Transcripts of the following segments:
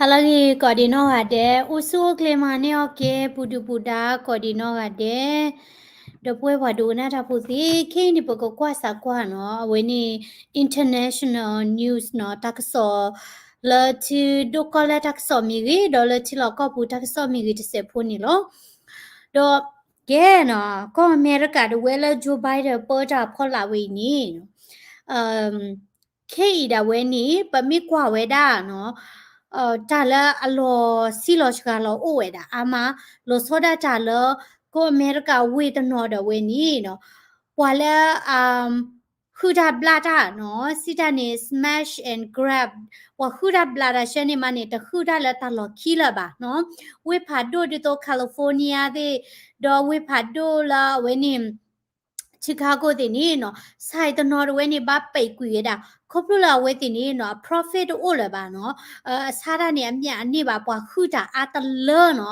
ဟါလၢအဂ့ၤ ကိးဒံးနီၢ်ဂၤဒဲး, အိၣ်ဆူၣ်အိၣ်ချ့မၤန့ၢ်အီၣ်က့ၤ ပူၤဒုၣ်ပူၤဒါ ကိးဒံးနီၢ်ဂၤဒဲး, ဒီပုၢ်ဝဲၢ်ပှၤဒိကနၣ်တၢ်ဖိသ့ၣ်, ခဲအံၤန့ၣ် ပကကွၢ်စးကွၢ်နီၤ, အဝဲန့ၣ် international news နီၤ, တၢ်ကစီၣ်လၢထံဒိၣ်ကီၢ်လဲၢ်တၢ်ကစီၣ်မ့ၢ်ဂ့ၤ, ဒီးလၢထံလီၢ်ကီၢ်ပူၤတၢ်ကစီၣ်မ့ၢ်ဂ့ၤတစဲးဖိန့ၣ်လီၤ. ဒီးကဲနီၤ, ကီၢ်အမဲရကၤဒၣ်ဝဲလၢ Joe Biden ပၢတၢ်ဖီလာ်ဝဲအံၤန့ၣ် ခဲအံၤဒၣ်ဝဲန့ၣ် ပမ့ၢ်ကွၢ်ဝဲဒၣ်နီၤ, တၢ်လၢအလီၤဆံးလီၤစှၤလီၤအိၣ်ဝဲဒၣ်အါမး, လီၤဆီဒၣ်တၢ်လၢ ကီၢ်အမဲရကၤဝ့ၢ်တနီၤဒၣ်ဝဲန့ၣ်နီၤ, ပှၤလၢ ဟုၣ်တၢ်ဘျၣ်တၢ်နီၤ, စံးတၢ်န့ၣ် smash and grab, ပှၤဟုၣ်တၢ်ဘျၣ်တၢ်ဆှၢန့ၣ်မးန့ၣ် တဟုၣ်တၢ်လၢတၢ်လီၢ်ခံလၢၤဘၣ်နီၤ, ဝ့ၢ်ဖးဒိၣ်ဒ်သိး California သ့ၣ်, ဒီးဝ့ၢ်ဖးဒိၣ်လၢအဝဲန့ၣ် Chicago သ့ၣ်န့ၣ်နီၤ, ဆိုင်တနီၤဒၣ်ဝဲန့ၣ် ဘၣ်ပိတ်ကွံာ်ဝဲဒၣ်, ခီဖျိလၢအဝဲသ့ၣ်န့ၣ်နီၤ အ profit တအိၣ်လၢၤဘၣ်နီၤ, အဆါတၢ်န့ၣ် အမျးအန့ၢ်ဘၣ် ပှၤဟုၣ်တၢ်အါတလၢနီ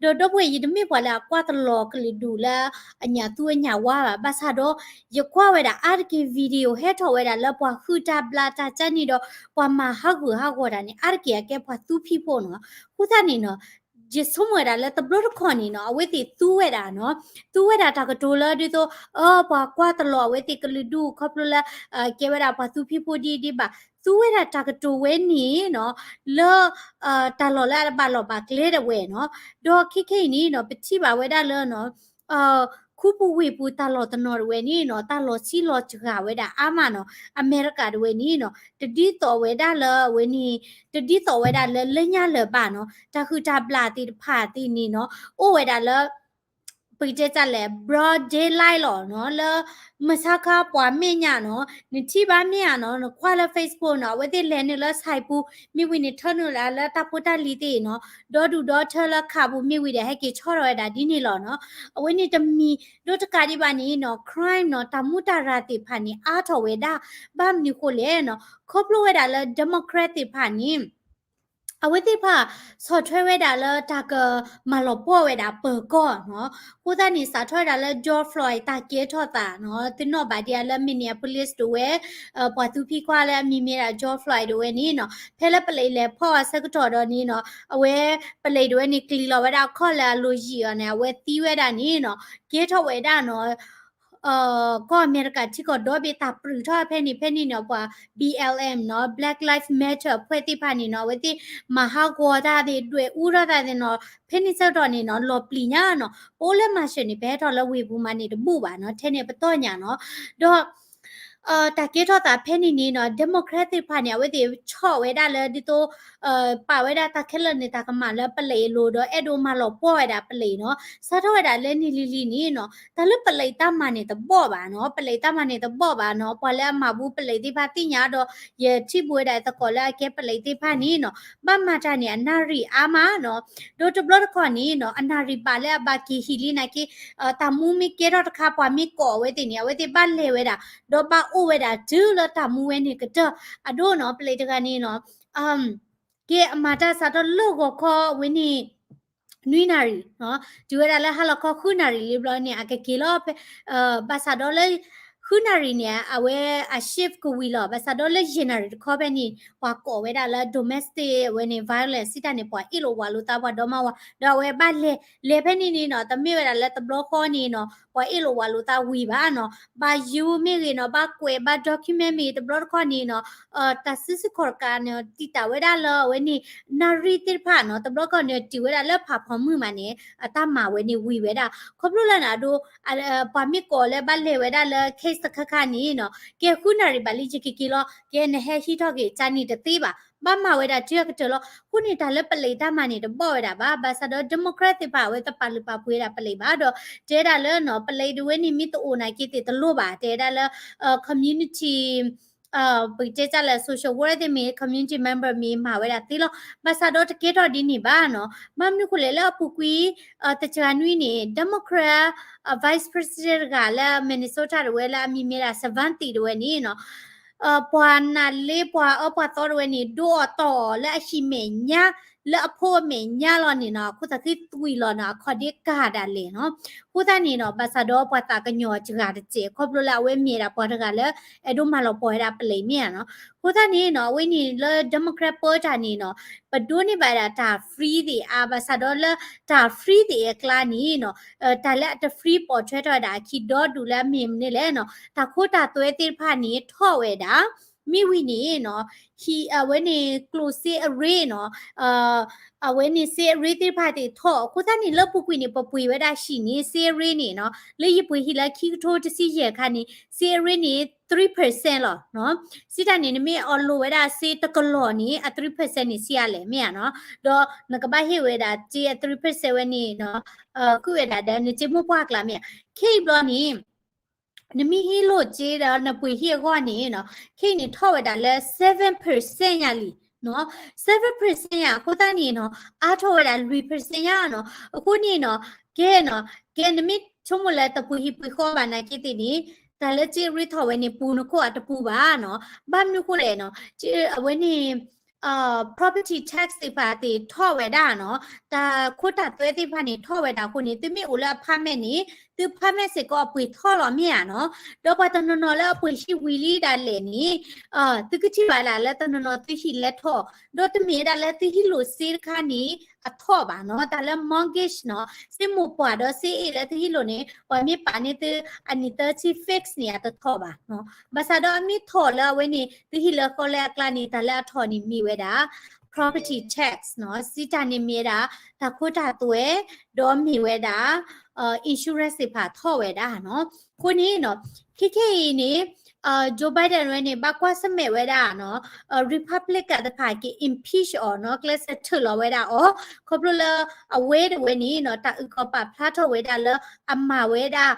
ၤ, ဒီးဒီပုၢ်ဝဲၢ် ယတမ့ၢ်ပှၤလၢအကွၢ်တလီၤကလုာ်ဒူၣ်လၢအညၣ်သူအညၣ်ဝါဘၣ်, ဘၣ်ဆၣ်ဒီး ယကွၢ်ဝဲဒၣ်အါတက့ၢ် video ဟဲထီၣ်ဝဲဒၣ်လၢပှၤဟုၣ်တၢ်ဘျၣ်တၢ်ကၢ်န့ၣ်ဒီး ပှၤမၤဟးဂူာ်ဟးဂီၤတၢ်န့ၣ် အါတက့ၢ်အကဲပှၤသူဖံးဖိနီၤ, အဃိသတးန့ၣ်နီၤ ယဆိကမိၣ်ဝဲဒၣ်လၢတဘျီတခီၣ်န့ၣ်နီၤ အဝဲသ့ၣ်သူဝဲဒၣ်နီၤ, သူဝဲဒၣ်တၢ်ကတိၤလၢဒ်သိး အၢ ပှၤကွၢ်တလီၤအဝဲသ့ၣ်ကလုာ်ဒူၣ် ခီဖျိလၢ ကဲဝဲဒၣ်ပှၤသူဖံးဖိဒ်ဒ်ဘၣ်, သူဝဲဒၣ်တၢ်ကတိၤဝဲန့ၣ်နီၤ လၢ တၢ်လီၢ်လၢအဘၣ်လီၢ်ဘၣ်ကျဲဒၣ်ဝဲနီၤ, ဒီးခဲခဲအံၤန့ၣ်နီၤ ပထံၣ်ဘၣ်ဝဲဒၣ်လၢနီၤ ခူပူၤဝ့ၢ်ပူၤတၢ်လီၢ်တနီၤဒၣ်ဝဲန့ၣ်နီၤ တၢ်လီၢ်ဆံးလီၤစှၤဝဲဒၣ်အါမးနီၤ, အမဲရကၤဒၣ်ဝဲန့ၣ်နီၤ တဒ်သိးဝဲဒၣ်လၢအဝဲန့ၣ် တဒ်သိးဝဲဒၣ်လၢလၢညါလၢၤဘၣ်နီၤ, တၢ်ဟုၣ်တၢ်ဘျၣ်သ့ၣ်တဖၣ်သ့ၣ်န့ၣ်နီၤ အိၣ်ဝဲဒၣ်လၢ ပကတဲတၢ်လဲၣ် broad daylight လီၤနီၤ, လၢမုၢ်ဆါခါပှၤမဲာ်ညါနီၤ, နထံၣ်ဘၣ်မ့ၢ်ဧါနီၤ, နကွၢ်လၢ Facebook နီၤ, အဝဲသ့ၣ်လဲၤနုာ်လၢ ဆိုင်ပူၤ မ့ၢ်ဝံၤန့ၣ် ထၢနုာ်လၢတၢ်ဖိတၢ်လံၤသ့ၣ်နီၤ, ဒီဒူၣ်ဒီထၢလၢခးပူၤမ့ၢ်ဝံၤဒီး ဟဲက့ၤဆီထီၣ်ဝဲဒၣ်ဒ်န့ၣ်လီၤနီၤ, အဝဲန့ၣ်တမံၤဒိတကးဒံးဘၣ်န့ၣ်နီၤ crime နီၤ တၢ်မူတၢ်ရၤသ့ၣ်တဖၣ်န့ၣ် အါထီၣ်ဝဲဒၣ်, ဘၣ်မနုၤဃိလဲၣ်နီၤ, ခီဖျိဝဲဒၣ်လၢ Democrat သ့ၣ်တဖၣ်န့ၣ် အဝဲသ့ၣ်တဖၣ် ဆီၣ်ထွဲဝဲဒၣ်လၢတၢ်ကမၤလီၤပှီၢ်ဝဲဒၣ်ပၢၤကီၢ်နီၤ, အဃိသတးန့ၣ် စးထီၣ်ဝဲဒၣ်လၢ George Floyd တၢ်ကဲထီၣ်သးနီၤ, သ့ၣ်နီၣ်ဘၣ်ဒံးဧါလၢ Minneapolis ဒၣ်ဝဲ ပှၤသူဖံးခွါလၢအမံၤမ့ၢ်ဒၣ် George Floyd ဒၣ်ဝဲန့ၣ်နီၤ, ဖဲလၢပလံးလဲၤဖီၣ်အဆၢကတီၢ်ဒီးန့ၣ်နီၤ, အဝဲပလံးဒၣ်ဝဲန့ၣ် ကျံၤလီၤဝဲဒၣ်အခီၣ်လၢအလိၤယံာ်အီၤန့ၣ် အဝဲသံဝဲဒၣ်န့ၣ်နီၤ, ကဲထီၣ်ဝဲဒၣ်နီၤ ကီၢ်အမဲရကၤထံကီၢ်ဒီဘ့ၣ်တၢ်ပြူးထီၣ်ဖဲန့ၣ် ဖဲန့ၣ်နီၤ ပှၤ B L M နီၤ Black Lives Matter အဖွဲ့သ့ၣ်တဖၣ်န့ၣ်နီၤ အဝဲသ့ၣ်မၤဟးဂီၤတၢ်သ့ၣ် ဒွဲၣ်အူထီၣ်တၢ်သ့ၣ်နီၤ ဖဲန့ၣ်ဆၢကတီၢ်န့ၣ်နီၤ လီၤပျံၤညါနီၤ ပအိၣ်လၢမၤစၢၤန့ၣ် ပဟဲထီၣ်လၢဝ့ၢ်ပူၤမးန့ၣ်တဘူၣ်ဘၣ်နီၤ ထဲန့ၣ်ပတီၢ်ညါနီၤ ဒီး တၢ်ကဲထီၣ်သးဖဲန့ၣ်န့ၣ်နီၤ Democrat သ့ၣ်တဖၣ်န့ၣ် အဝဲသ့ၣ်ဆီၣ်ဝဲဒၣ်လၢဒ်သိး ပာ်ဝဲဒၣ်တၢ်ခဲလၢာ်န့ၣ် တၢ်ကမၣ်လၢပလံးအလိၤဒီး အဲၣ်ဒိးမၤလီၤပှီၢ်ဝဲဒၣ်ပလံးနီၤ စးထီၣ်ဝဲဒၣ်လၢနံၣ်လံၤလံၤန့ၣ်နီၤ တၢ်လၢပလံးတၢ်မၤန့ၣ်တဘီၣ်ဘၣ်နီၤ ပလံးတၢ်မၤန့ၣ်တဘီၣ်ဘၣ်နီၤ ပှၤလၢအမၤဘူးပလံးသ့ၣ်တဖၣ်သ့ၣ်ညါဒီး ယထံၣ်ဘူးဝဲဒၣ်သကိးလၢအကဲပလံးသ့ၣ်တဖၣ်န့ၣ်နီၤ ဘၣ်မၤတၢ်န့ၣ် အနၣ်ရံၣ်အါမးနီၤ ဒီးတဘျီတခီၣ်န့ၣ်နီၤ အနၣ်ရံၣ်ဘၣ်လၢအဘၣ်က့ၤဟံၣ်လံနာ်က့ တၢ်မူမ့ၢ်ကဲထီၣ်တခါ ပှၤမ့ၢ်ကိးအဝဲသ့ၣ်န့ၣ် အဝဲသ့ၣ်ဘၣ်လဲၤဝဲဒၣ် ဒီးဘၣ်အိၣ်ဝဲဒၣ်တုၤလၢတၢ်မူဝဲန့ၣ်ကတၢၢ် အဒိနီၤ ပလံးတဂၤန့ၣ်နီၤ ကဲအမၤတၢ်စးထီၣ်လၢဂီၤခီဝဲန့ၣ် နွံနၣ်ရံၣ်နီၤ တုၤဝဲဒၣ်လၢဟါလီၤခီဃုနၣ်ရံၣ်လံဘျီန့ၣ် အကက့ၤလီၤ ဘၣ်ဆၣ်ဒီးလၢ ဃုနၣ်ရံၣ်န့ၣ် အဝဲအ shift ကဝံၤလီၤ ဘၣ်ဆၣ်ဒီးလၢယဲၢ်နၣ်ရံၣ်တခီဖဲန့ၣ် ပှၤကိးဝဲဒၣ်လၢ domestic အဝဲန့ၣ် violence စံးတၢ်န့ၣ် ပှၤအ့ၣ်လိာ်ဝးလိာ်သးပှၤဒီမါဝၤ ဒီးအဝဲဘၣ်လဲၤ လဲၤဖဲန့ၣ်န့ၣ်နီၤ တမ့ၢ်ဝဲဒၣ်လၢတဘျီဃီန့ၣ်နီၤ ပှၤအ့ၣ်လိာ်ဝးလိာ်သးဝံၤဘၣ်နီၤ ဘၣ်ယူၤမ့ၢ်ဂ့ၤနီၤ ဘၣ်ကွဲး ဘၣ် document မ့ၢ်ဂ့ၤ တဘျီတခီၣ်န့ၣ်နီၤ တၢ်စုဆူၣ်ခီၣ်တကးန့ၣ် တံာ်တာ်ဝဲဒၣ်လၢအဝဲန့ၣ် နၣ်ရံၣ်သ့ၣ်တဖၣ်နီၤ တဘျီတခီၣ်န့ၣ် တုၤဝဲဒၣ်လၢဖးဖီမုၢ်မးန့ၣ် အတၢ်မၤဝဲန့ၣ်ဝံၤဝဲဒၣ် ခီဖျိလၢနၤဒိ ပှၤမ့ၢ်ကိးလၢဘၣ်လဲၤဝဲဒၣ်လၢ case တခါခါန့ၣ်နီၤ ကဲဃုနၣ်ရံၣ်ဘၣ်လံ ယကက့ၤလီၤ ကဲနဟဲဟံးထီၣ်က့ၤကၢ်နံၣ်တသ့ဘၣ် ဘၣ်မၤဝဲဒၣ်တုၤအကတၢၢ်လီၤ အဃိန့ၣ်တၢ်လၢပလံးတၢ်မၤန့ၣ်တဘီၣ်ဝဲဒၣ်ဘၣ် ဘၣ်ဆၣ်ဒီး Democrat သ့ၣ်တဖၣ် အဝဲသ့ၣ်ပာ်လုၢ်ပာ်ပှ့ၤဒၣ်ပလံးဘၣ်ဒီး တဲဝဲဒၣ်လၢနီၤ ပလံးဒၣ်ဝဲန့ၣ် မ့ၢ်တအိၣ်နာ်က့သ့ၣ်တလိၣ်ဘၣ် တဲဝဲဒၣ်လၢ community ပကတဲတၢ်လၢ social worker သ့ၣ်မ့ၢ် community member မ့ၢ်မၤဝဲဒၣ်သ့လီၤ ဘၣ်ဆၣ်ဒီးတကဲထီၣ်ဒ်န့ၣ်ဘၣ်နီၤ ဘၣ်မနုၤဃိလဲၣ်လၢအပူၤကွံာ် တစှၤနွံန့ၣ် Democrat vice president တဂၤလၢ Minnesota တဝဲလၢအမံၤမ့ၢ်ဒၣ် Savante တဝဲန့ၣ်နီၤ ပှၤနာ်လ့ပှၤအၢပှၤသီတဝဲန့ၣ် ဒိအီၤတီၢ်အီၤလၢအဟံၣ်မဲာ်ညါ လၢအဖိအမဲာ်ညါလီၤန့ၣ်နီၤ အခိၣ်သးခုသွံၣ်လီၤနီၤ အခီၣ်ဒ့ကၤဒၣ်လဲာ်နီၤ. အဃိသတးန့ၣ်နီၤ ဘၣ်ဆၣ်ဒီးပှၤသးကညီၤစှၤတစဲး ခီဖျိလၢအဝဲမ့ၢ်ဒၣ်ပှၤတဂၤလၢ အဲၣ်ဒိးမၤလီၤပှီၢ်ဝဲဒၣ်ပလံးမ့ၢ်ဧါနီၤ. အဃိသတးန့ၣ်နီၤ အဝဲန့ၣ်လၢ Democrat ပၢတၢ်န့ၣ်နီၤ ပဒိးန့ၢ်ဘၣ်ဒၣ်တၢ် free သ့ၣ်အါ ဘၣ်ဆၣ်ဒီးလၢတၢ် free သ့ၣ်အကျါန့ၣ်နီၤ တၢ်လၢအတ free ပိာ်ထွဲထီၣ်ဝဲဒၣ်အခံဒီဒူၣ်လၢအမ့ၢ်မနုၤလဲၣ်နီၤ တၢ်ခိတၢ်သွဲသ့ၣ်တဖၣ်န့ၣ်ထီၣ်ဝဲဒၣ် မ့ၢ်ဝံၤန့ၣ်နီၤ ဟံးအဝဲန့ၣ်ကျိၣ်စ့အရ့နီၤ အဝဲန့ၣ်စ့အရ့သ့ၣ်တဖၣ်သ့ၣ်ထီၣ် အဃိသတးန့ၣ် လၢပူၤကွံာ်န့ၣ် ပပှ့ၤဝဲဒၣ်ဟံၣ်န့ၣ် စ့အရ့န့ၣ်နီၤ လၢယပှ့ၤဟံၣ်လၢခံကထိတဆံယဲၢ်အခါန့ၣ် စ့အရ့န့ၣ် three percent လီၤ. စံးတၢ်န့ၣ် နမ့ၢ်အီၣ်လိာ်ဝဲဒၣ်စ့တကလီၢ်န့ၣ် အ three percent န့ၣ် ဆံးအါလဲၣ် မ့ၢ်ဧါနီၤ ဒီးနကဘၣ်ဟ့ၣ်ဝဲဒၣ်စ့အ three percent ဝဲန့ၣ်နီၤ ကုၣ်ဝဲဒၣ်ဒီးနစ့မိၢ်ပှၢ်ကျါမ့ၢ်ဧါ. ခဲအံၤဘျီန့ၣ် နမ့ၢ်ဟ့ၣ်လိာ်စ့ဒီးနပှ့ၤဟံၣ်အဂီၢ်န့ၣ်နီၤ ခဲအံၤန့ၣ်ထီၣ်ဝဲဒၣ်လၢ seven percent ညါလံနီၤ seven percent ညါ အဃိသတးန့ၣ်နီၤ အါထီၣ်ဝဲဒၣ်လွံၢ် percent ညါနီၤ အဃိန့ၣ်နီၤ ကဲနီၤ ကဲနမ့ၢ်ဆိကမိၣ်လၢတပှ့ၤဟံၣ်ပှ့ၤဃီဘၣ်နာ်က့သ့ၣ်န့ၣ် တၢ်လၢစ့အရ့ထီၣ်ဝဲန့ၣ် ပူၤနခိၣ်အတပူၤဘၣ်နီၤ ဘၣ်မနုၤအဃိလဲၣ်နီၤ အဝဲန့ၣ် property tax သ့ၣ်တဖၣ်သ့ၣ်ထီၣ်ဝဲဒၣ်နီၤ တၢ်ခိတၢ်သွဲသ့ၣ်တဖၣ်န့ၣ်ထီၣ်ဝဲဒၣ်အဃိန့ၣ် သုမ့ၢ်အိၣ်လၢ apartment န့ၣ် သု apartment စ့ၢ်ကီးအပှ့ၤထီၣ်လီၤမ့ၢ်ဧါနီၤ ဒီးပှၤတနီၤနီၤလၢအပှ့ၤဟံၣ်ဝံၤလံဒၣ်လဲာ်န့ၣ် သုကထံၣ်ဘၣ်ဒၣ်လၢတနီၤနီၤသုဟံၣ်လဲၤထီၣ် ဒီးတမ့ၢ်ဝဲဒၣ်လၢသုဟံၣ်လိာ်စ့တခါန့ၣ် အထီၣ်ဘၣ်နီၤ တၢ်လၢ mortgage နီၤ စ့မိၢ်ပှၢ်ဒီးစ့အ့ၣ်လၢသုဟံၣ်လိာ်န့ၣ် ပှၤမ့ၢ်ပာ်န့ၢ်သု အနံၣ်သၢဆံ fix န့ၣ် အတထီၣ်ဘၣ်နီၤ ဘၣ်ဆၣ်ဒီးအမ့ၢ်ထီၣ်လၢအဝဲန့ၣ် သုဟံၣ်လၢဃီလဲအကျါန့ၣ် တၢ်လၢအထီၣ်န့ၣ်မ့ၢ်ဝဲဒၣ် property tax နီၤ စံးတၢ်န့ၣ်မ့ၢ်ဝဲဒၣ် တၢ်ခိတၢ်သွဲ ဒီးမ့ၢ်ဝဲဒၣ် insurance သ့ၣ်တဖၣ်ထီၣ်ဝဲဒၣ်နီၤ အဃိန့ၣ်နီၤ ခဲခဲအံၤန့ၣ် Joe Biden ဝဲန့ၣ် ဘၣ်ကွၢ်ဆၢၣ်မဲာ်ဝဲဒၣ်နီၤ Republican တဖၣ်က့ၤ impeach အီၤနီၤ ကျဲးစၢးထုးလီၤဝဲဒၣ်အီၤ ခီဖျိလၢ အဝဲတဝဲန့ၣ်နီၤ တၢ်အုၣ်ကီၤပာ်ဖျါထီၣ်ဝဲဒၣ်လၢအမၤဝဲဒၣ်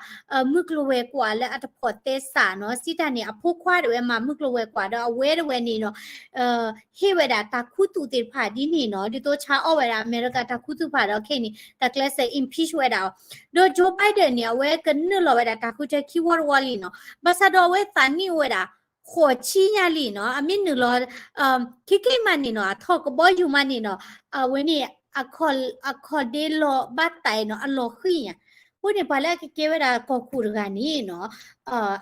မုၢ်ကျိၤဝဲၤကွာ်လၢအတဖိးသဲစးနီၤ စံးတၢ်န့ၣ် အဖိခွါတဝဲမၤမုၢ်ကျိၤဝဲၤကွာ်ဒီးအဝဲတဝဲန့ၣ်နီၤ ဟ့ၣ်ဝဲဒၣ်တၢ်ခူသူၣ်သ့ၣ်တဖၣ်ဒ်န့ၣ်နီၤ ဒ်သိးဆါအီၣ်ဝဲဒၣ်အမဲရကၤတၢ်ခူသူၣ်တဖၣ်ဒီးခဲအံၤန့ၣ် တၢ်ကျဲးစၢး impeach ဝဲဒၣ်အီၤ ဒီး Joe Biden န့ၣ် အဝဲကနုာ်လီၤဝဲဒၣ်တၢ်ဃုထၢခံဝီတဝီလံနီၤ ဘၣ်ဆၣ်ဒီးအဝဲသးနံၣ်အိၣ်ဝဲဒၣ် ဃိးဆံညါလံနီၤ အမ့ၢ်နုာ်လီၤ ခဲကဲမးန့ၣ်နီၤ အထီၣ်ကဘီယူၤမးန့ၣ်နီၤ အဝဲန့ၣ် အခီၣ်ဒ့လီၤဘၣ်သးအံၤနီၤ အလီၤဃံၢ်ညါ အဃိန့ၣ် ပှၤလၢအကကဲဝဲဒၣ်ကီၢ်ခိၣ်တဂၤန့ၣ်နီၤ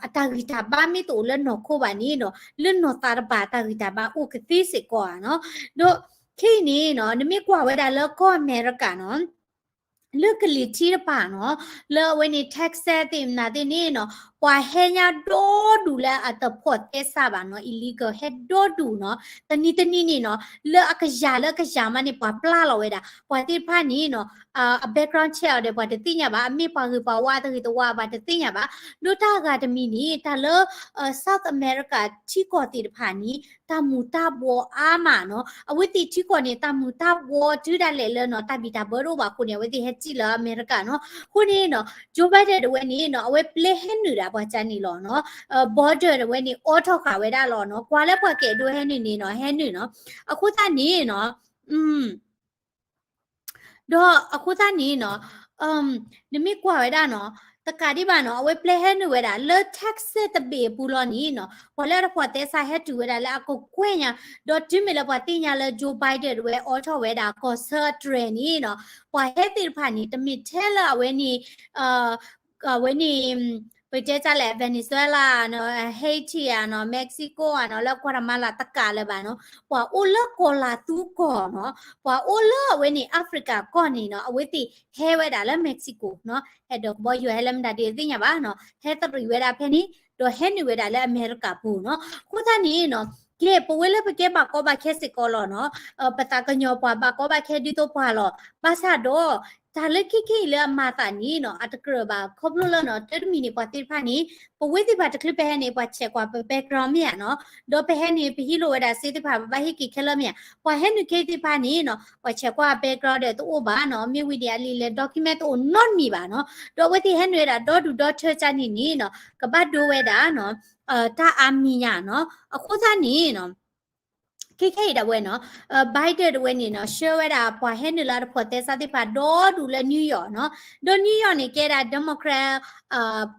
အတၢ်ဂံၢ်တၢ်ဘါမ့ၢ်တအိၣ်လၢနီၢ်ခိဘၣ်န့ၣ်နီၤ လၢနီၢ်သးတဘၣ်တၢ်ဂံၢ်တၢ်ဘါအိၣ်ကသ့စ့ၢ်ကီးဧါနီၤ ဒီးခဲအံၤန့ၣ်နီၤ နမ့ၢ်ကွၢ်ဝဲဒၣ်လၢကီၢ်အမဲရကၤနီၤ လၢကလံၤထံးတဖၣ်နီၤ လၢအဝဲန့ၣ် Texas သ့ၣ်မနုၤသ့ၣ်န့ၣ်နီၤ ပှၤဟဲညါဒီဒူၣ်လၢအတဖိးသဲစးဘၣ်နီၤ illegal ဟဲဒီဒူၣ်နီၤ တနံၤတနံၤန့ၣ်နီၤ လၢအကယၤလၢအကယၤမးန့ၣ် ပှၤပျၢ်လီၤဝဲဒၣ် ပှၤသ့ၣ်တဖၣ်န့ၣ်နီၤ အ background check အီၤဒီး ပှၤတသ့ၣ်ညါဘၣ် အမ့ၢ်ပှၤဂ့ၤပှၤဝါတဂ့ၤတဝါ ပှၤတသ့ၣ်ညါဘၣ် ဒီးတၢ်အဂၤတမံၤန့ၣ် တၢ်လၢ South America ထံကီၢ်သ့ၣ်တဖၣ်န့ၣ် တၢ်မူၤတၢ်ဘှီးအါမးနီၤ အဝဲသ့ၣ်ထံကီၢ်န့ၣ် တၢ်မူၤတၢ်ဘှီးတုၤဒၣ်လဲာ်လၢနီၤ တၢ်ဘံၣ်တၢ်ဘၢတအိၣ်ဘၣ်အဃိန့ၣ် အဝဲသ့ၣ်ဟဲစံၣ်လၢအမဲရကၤနီၤ အဃိန့ၣ်နီၤ Joe Biden တဝဲန့ၣ်နီၤ အဝဲပျဲဟဲနုာ်ဒၣ်ပှၤကန့ၣ်လီၤနီၤ border တဝဲန့ၣ် အိးထီၣ်ဃာ်ဝဲဒၣ်လီၤနီၤ ကွၢ်လၢပှၤကအဲၣ်ဒိးဟဲနုာ်န့ၣ်နီၤ ဟဲနုာ်နီၤ အဃိသတးန့ၣ်နီၤ ဒီးအဃိသတးန့ၣ်နီၤ နမ့ၢ်ကွၢ်ဝဲဒၣ်နီၤ တကးဒံးဘၣ်နီၤ အဝဲပျဲဟဲနုာ်ဝဲဒၣ်လၢ Texas တဘ့ၣ်အပူၤလီၤန့ၣ်နီၤ ပှၤလၢအတဖိးသဲစးဟဲတုၤဝဲဒၣ်လၢအကကွဲၢ်ညါ ဒီးတုၤမ့ၢ်လၢပှၤသ့ၣ်ညါလၢ Joe Biden တဝဲအိးထီၣ်ဝဲဒၣ်ကီၢ်ဆၢအတြဲၤန့ၣ်နီၤ ပှၤဟဲသ့ၣ်တဖၣ်န့ၣ် တမ့ၢ်ထဲလၢအဝဲန့ၣ် အဝဲန့ၣ် ပတဲတၢ်လဲၣ် Venezuela နီၤ Haiti ဧါနီၤ Mexico ဧါနီၤ လၢ Guatemala တကးလၢၤဘၣ်နီၤ ပှၤအိၣ်လၢကီၢ်လၤသူကီၢ်နီၤ ပှၤအိၣ်လၢအဝဲန့ၣ် Africa ကီၢ်န့ၣ်နီၤ အဝဲသ့ၣ်ဟဲဝဲဒၣ်လၢ Mexico နီၤ ဟဲဒီးကဘီယူၤဟဲလၢမတၤဒ်သ့ၣ်ညါဘၣ်နီၤ ဟဲသရံးဝဲဒၣ်ဖဲန့ၣ် ဒီးဟဲနုာ်ဝဲဒၣ်လၢအမဲရကၤပူၤနီၤ အဃိသတးန့ၣ်နီၤ ကဲ ပဝဲလၢပကဲဘၣ်ကီဘၣ်ခဲစ့ၢ်ကီးလီၤနီၤ ပသးကညီၤပှၤဘၣ်ကီဘၣ်ခဲဒ်သိးပှၤလီၤ ဘၣ်ဆၣ်ဒီး တၢ်လၢခဲခဲအံၤလၢအမၤသးန့ၣ်နီၤ အတကြၢးဘၣ် ခီဖျိလၢနီၤ တၢ်တမံၤန့ၣ် ပှၤသ့ၣ်တဖၣ်န့ၣ် ပဝဲသ့ၣ်တဖၣ်တချုးပဟဲန့ၣ် ပှၤဆဲးကွၢ်ပ background မ့ၢ်ဧါနီၤ ဒီးပဟဲန့ၣ် ပဟံးလိာ်ဝဲဒၣ်စ့သ့ၣ်တဖၣ် ပဘၣ်ဟ့ၣ်က့ၤခဲလၢာ်မ့ၢ်ဧါ ပှၤဟဲနုာ်ခဲသ့ၣ်တဖၣ်န့ၣ်နီၤ ပှၤဆဲးကွၢ် background ဒီးတအိၣ်ဘၣ်နီၤ မ့ၢ်ဝံၤန့ၣ် အလံာ်လဲၤ document တအိၣ်နီတမံၤဘၣ်နီၤ ဒီးအဝဲသ့ၣ်ဟဲနုာ်ဝဲဒၣ်ဒီဒူၣ်ဒီထၢကန့ၣ်န့ၣ်နီၤ ကဘၣ်ဒိဝဲဒၣ်နီၤ တၢ်အါမံၤညါနီၤ အဃိသတးန့ၣ်နီၤ ခဲခဲအံၤဒၣ်ဝဲနီၤ, Biden တဝဲန့ၣ်နီၤ ဆှၢဝဲဒၣ်ပှၤဟဲနုာ်လၢအတဖိးသဲစးသ့ၣ်တဖၣ်ဒီဒူၣ်လၢ New York နီၤ, ဒီး New York န့ၣ်ကဲဒၣ် Democrat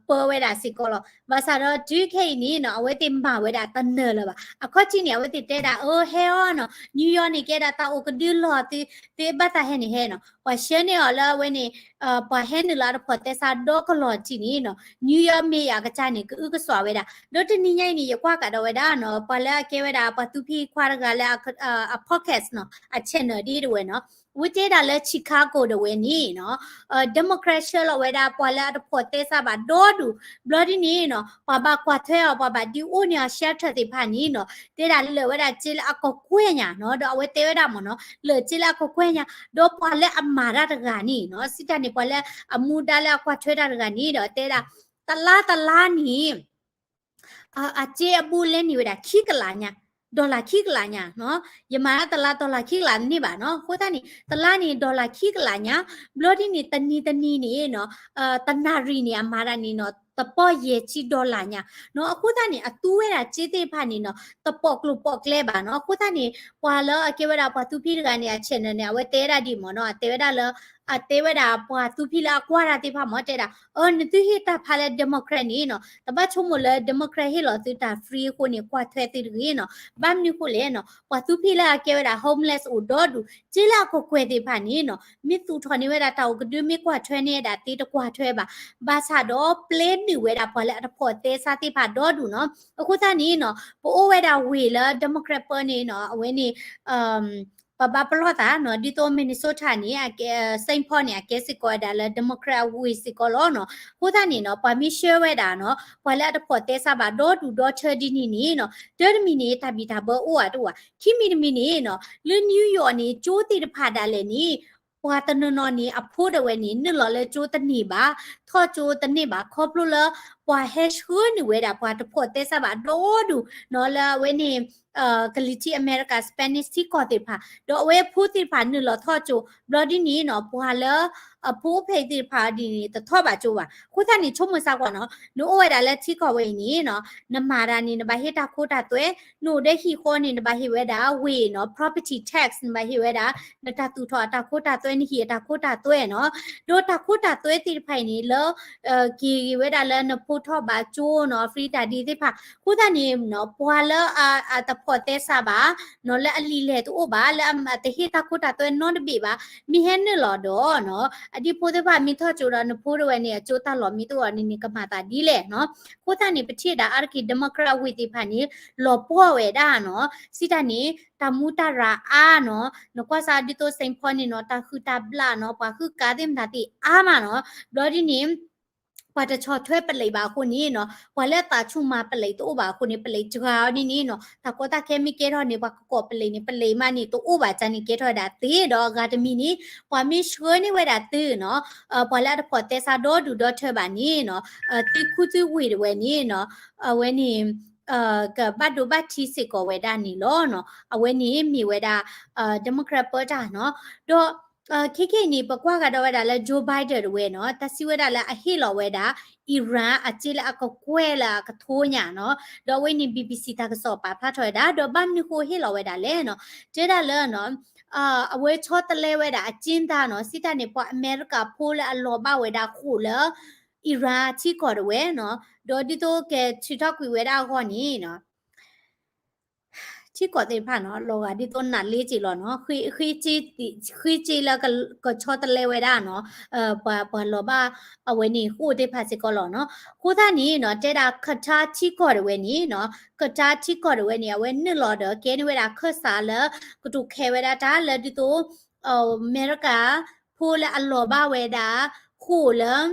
ပၢဝဲဒၣ်စ့ၢ်ကီးလီၤ. ဘၣ်ဆၣ်ဒီးတုၤခဲအံၤန့ၣ်နီၤ အဝဲသ့ၣ်မၤဝဲဒၣ်တနၢၤလၢၤဘၣ်. အခီၣ်ထံးန့ၣ် အဝဲသ့ၣ်တဲဒၣ် အၢ ဟဲအီၤနီၤ New York န့ၣ်ကဲဒၣ်တၢ်အိၣ်ကဒုလီၢ်သု, သုဘၣ်သးဟဲန့ၣ်ဟဲနီၤ, ပှၤဆှၢန့ၢ်အီၤလၢအဝဲန့ၣ် ပှၤဟဲနုာ်လၢအတဖိးသဲစးဒီကလီၢ်ထံးန့ၣ်နီၤ New York mayor အကစၢ်န့ၣ် ကအုကစွးဝဲဒၣ်. ဒီးတနံၤညါအံၤန့ၣ် ယကွၢ်ကဒီးဝဲဒၣ်နီၤ ပှၤလၢအကဲဝဲဒၣ်ပှၤသူဖံခွါတဂၤလၢအ podcast နီၤ အ channel ဒ်တဝဲနီၤ အဝဲတဲဒၣ်လၢ Chicago တဝဲန့ၣ်နီၤ Democrat ဆှၢလီၤဝဲဒၣ်ပှၤလၢအတဖိးသဲစးဘၣ်ဒီဒူၣ်, ဘျီဒ်န့ၣ်နီၤ ပှၤဘၣ်ကွၢ်ထွဲအီၤ ပှၤဘၣ်ဒုးအိၣ်န့ၢ်အီၤ shelter သ့ၣ်တဖၣ်န့ၣ်နီၤ တဲဒၣ်လၢာ်ဝဲဒၣ်စ့လၢအကကွဲၢ်ညါနီၤ, ဒီးအဝဲတဲဝဲဒၣ်မ့ၢ်နီၤ လၢာ်စ့လၢအကကွဲၢ်ညါ, ဒီးပှၤလၢအမၤတၢ်တဂၤန့ၣ်နီၤ စံးတၢ်န့ၣ် ပှၤလၢအမူဒါလၢအကွၢ်ထွဲတၢ်တဂၤန့ၣ်ဒီးတဲဒၣ် တလါတလါန့ၣ် အစ့အဘူးလဲန့ၢ်ဝဲဒၣ်ခံကလးညါ, dollar ခံကလးညါနီၤ, ယမၤတၢ်တလါ dollar ခံကလးတန့ၢ်ဘၣ်နီၤ, အဃိသတးန့ၣ် တလါန့ၣ် dollar ခံကလးညါ, ဘျီဒ်န့ၣ် တနံၤတနံၤန့ၣ်နီၤ တနၣ်ရံၣ်န့ၣ် အမၤတၢ်န့ၣ်နီၤ တပီၢ်ယဲၢ်ဆံ dollar ညါနီၤ, အဃိသတးန့ၣ် အသူဝဲဒၣ်စ့သ့ၣ်တဖၣ်န့ၣ်နီၤ တပိာ်ကျိၤပိာ်ကျဲဘၣ်နီၤ, အဃိသတးန့ၣ် ပှၤလၢအကဲဝဲဒၣ်ပှၤသူဖံတဂၤန့ၣ် အ channel န့ၣ် အဝဲတဲဝဲဒၣ်ဒ်မ့ၢ်နီၤ အတဲဝဲဒၣ်လၢ အတဲဝဲဒၣ်ပှၤသူဖံလၢအကွၢ်တၢ်သ့ၣ်တဖၣ်မ့ၢ်တဲဒၣ် အၢ နသုဟ့ၣ်တၢ်ဖးလၢ Democrat န့ၣ်နီၤ တဘၣ်ဆိကမိၣ်လၢ Democrat ဟ့ၣ်လီၤသုတၢ် free အဃိန့ၣ် ကွၢ်ထွဲသုတဂ့ၤနီၤ, ဘၣ်မနုၤအဃိလဲၣ်နီၤ ပှၤသူဖံလၢအကဲဝဲဒၣ် homeless အိၣ်ဒီဒူၣ် စ့လၢအကကွဲၢ်သ့ၣ်တဖၣ်န့ၣ်နီၤ မ့ၢ်သူၣ်ထီၣ်န့ၢ်ဝဲဒၣ်တၢ်အိၣ်ကဒု မ့ၢ်ကွၢ်ထွဲန့ၢ်ဝဲဒၣ်သ့တကွၢ်ထွဲဘၣ်, ဘၣ်ဆၣ်ဒီးပျဲနုာ်ဝဲဒၣ်ပှၤလၢအတဖိးသဲစးသ့ၣ်တဖၣ်ဒီဒူၣ်နီၤ, အဃိသတးန့ၣ်နီၤ ပအိၣ်ဝဲဒၣ်ဝ့ၢ်လၢ Democrat ပၢန့ၣ်နီၤ အဝဲန့ၣ် ပဘၣ်ပလီၢ်သးနီၤ ဒ်သိး Minnesota န့ၣ် အကဲ Saint Paul န့ၣ် အကဲစ့ၢ်ကီးဝဲဒၣ်လၢ Democrat အဝ့ၢ်စ့ၢ်ကီးလီၤနီၤ, အဃိသတးန့ၣ်နီၤ ပှၤမ့ၢ်ဆှၢဝဲဒၣ်နီၤ ပှၤလၢအတဖိးသဲစးဘၣ်ဒီဒူၣ်ဒီထၢဒ်န့ၣ်န့ၣ်နီၤ တၢ်တမံၤန့ၣ် တၢ်ဘံၣ်တၢ်ဘၢအိၣ်ဧါတအိၣ်ဧါ, ခံမံၤတမံၤန့ၣ်နီၤ လၢ New York န့ၣ် ကၠိသ့ၣ်တဖၣ်ဒၣ်လဲာ်န့ၣ် ပှၤတနီၤနီၤန့ၣ် အဖိဒၣ်ဝဲန့ၣ် နုာ်လီၤလၢကၠိတန့ၢ်ဘၣ်, ထီၣ်ကၠိတန့ၢ်ဘၣ် ခီဖျိလၢ ပှၤဟဲဆှၢနုာ်ဝဲဒၣ် ပှၤတဖိးသဲစးဘၣ်ဒီဒူၣ်နီၤ လၢအဝဲန့ၣ် ကလံၤထံးအမဲရကၤ Spanish ထံကီၢ်သ့ၣ်တဖၣ် ဒီးအဝဲဖိသ့ၣ်တဖၣ်နုာ်လီၤထီၣ်ကၠိ ဘျီဒ်န့ၣ်နီၤ ပှၤလၢ အဖိအိၣ်ဖဲအံၤသ့ၣ်တဖၣ်ဒ်န့ၣ် တထီၣ်ဘၣ်ကၠိဘၣ်. အဃိသတးန့ၣ် ဆိကမိၣ်စ့ၢ်ကီးနီၤ နအိၣ်ဝဲဒၣ်လၢထံကီၢ်ဝဲအံၤန့ၣ်နီၤ နမၤတၢ်န့ၣ် နဘၣ်ဟ့ၣ်တၢ်ခိတၢ်သွဲ, နအိၣ်ဒီးဟံၣ်ဃီန့ၣ် နဘၣ်ဟ့ၣ်ဝဲဒၣ်ဝ့ၢ်နီၤ property tax နဘၣ်ဟ့ၣ်ဝဲဒၣ် နတၢ်သူၣ်ထီၣ်အတၢ်ခိတၢ်သွဲ နဟံၣ်အတၢ်ခိတၢ်သွဲနီၤ. ဒီးတၢ်ခိတၢ်သွဲသ့ၣ်တဖၣ်အံၤန့ၣ် လၢ က့ၤဂ့ၤဝဲဒၣ်လၢနဖိထီၣ်ဘၣ်ကၠိနီၤ free တၢ်ဒ်သ့ၣ်တဖၣ် အဃိသတးန့ၣ်နီၤ ပှၤလၢအတဖိးသဲစးဘၣ်နီၤ လၢအလံာ်လဲၢ်တအိၣ်ဘၣ် လၢအတဟ့ၣ်တၢ်ခိတၢ်သွဲနီတဘ့ၣ်ဘၣ် မ့ၢ်ဟဲနုာ်လီၤဒီးနီၤ အဒံဖိသ့ၣ်တဖၣ်မ့ၢ်ထီၣ်ကၠိဒီး နဖိတဝဲန့ၣ် အကၠိတၢ်လီၢ်မ့ၢ်တအိၣ်န့ၣ်န့ၣ် ကမၤသးဒ်လဲၣ်နီၤ. အဃိသတးန့ၣ် ပထံၣ်ဒၣ်အါတက့ၢ် Democrat အဝ့ၢ်သ့ၣ်တဖၣ်န့ၣ် လီၤပှီၢ်ဝဲဒၣ်နီၤ စံးတၢ်န့ၣ် တၢ်မူတၢ်ရၤအါနီၤ နကွၢ်စးဒ်သိး Saint Paul န့ၣ်နီၤ တၢ်ဟုၣ်တၢ်ဘျၣ်နီၤ ပှၤဟုၣ်ကၤသ့ၣ်မတၤသ့ၣ်အါမးနီၤ ဘျီဒ်န့ၣ် ပှၤတဆီၣ်ထွဲပလံးဘၣ်အဃိန့ၣ်နီၤ ပှၤလၢအသးဆူၣ်မၤပလံးတအိၣ်ဘၣ်အဃိန့ၣ် ပလံးစှၤအီၤဒ်န့ၣ်နီၤ တၢ်ကီတၢ်ခဲမ့ၢ်ကဲထီၣ်န့ၣ် ပှၤကကိးပလံးန့ၣ် ပလံးမးန့ၣ် တအိၣ်ဘၣ် ကန့ၣ်ကဲထီၣ်ဝဲဒၣ်သ့ဒီးအဂၤတမံၤန့ၣ် ပှၤမ့ၢ်ဆှၢန့ၢ်ဝဲဒၣ်သုနီၤ ပှၤလၢအတဖိးသဲစးဒီဒူၣ်ဒီထၢဘၣ်န့ၣ်နီၤ သုခူသုဝ့ၢ်တဝဲန့ၣ်နီၤ အဝဲန့ၣ် ကဘၣ်ဒိဘၣ်ထံးစ့ၢ်ကီးဝဲဒၣ်န့ၣ်လီၤနီၤ အဝဲန့ၣ်မ့ၢ်ဝဲဒၣ် Democrat ပၢတၢ်နီၤ ဒီး ခဲခဲအံၤန့ၣ် ပကွၢ်ကဒီးဝဲဒၣ်လၢ Joe Biden တဝဲနီၤ တၢ်စံးဝဲဒၣ်လၢအဟ့ၣ်လီၤဝဲဒၣ် Iran အစ့လၢအကကွဲၢ်လၢအကထိညါနီၤ ဒီးအဝဲန့ၣ် BBC တၢ်ကစီၣ်ပာ်ဖျါထီၣ်ဝဲဒၣ် ဒီးဘၣ်မနုၤဃိဟ့ၣ်လီၤဝဲဒၣ်လဲၣ်နီၤ တဲဒၣ်လၢနီၤ အဝဲဆီတလဲဝဲဒၣ်အကၠ့တၢ်နီၤ စံးတၢ်န့ၣ် ပှၤအမဲရကၤဖိလၢအလီၤဘၣ်ဝဲဒၣ်ဃိာ်လၢ Iran ထံကီၢ်တဝဲနီၤ ဒီးဒ်သိးကဲထုးထီၣ်ကွံာ်ဝဲဒၣ်အဂီၢ်န့ၣ်နီၤ ထံကီၢ်သ့ၣ်တဖၣ်နီၤ လီၤဂာ်ဒ်သိးနးလ့က့ၤလီၤနီၤ ဃ့က့လၢကဆီတလဲဝဲဒၣ်နီၤ ပှၤလီၤဘၣ်အဝဲန့ၣ်ဃိာ်သ့ၣ်တဖၣ်စ့ၢ်ကီးလီၤနီၤ အဃိသတးန့ၣ်နီၤ တဲဒၣ် Qatar ထံကီၢ်တဝဲန့ၣ်နီၤ Qatar ထံကီၢ်တဝဲန့ၣ် အဝဲနုာ်လီၤဒီးကဲန့ၢ်ဝဲဒၣ်ခၢၣ်စးလၢ ကတိၤခဲဝဲဒၣ်တၢ်လၢဒ်သိး အမဲရကၤဖိလၢအလီၤဘၣ်ဝဲဒၣ် ဃိာ်လၢ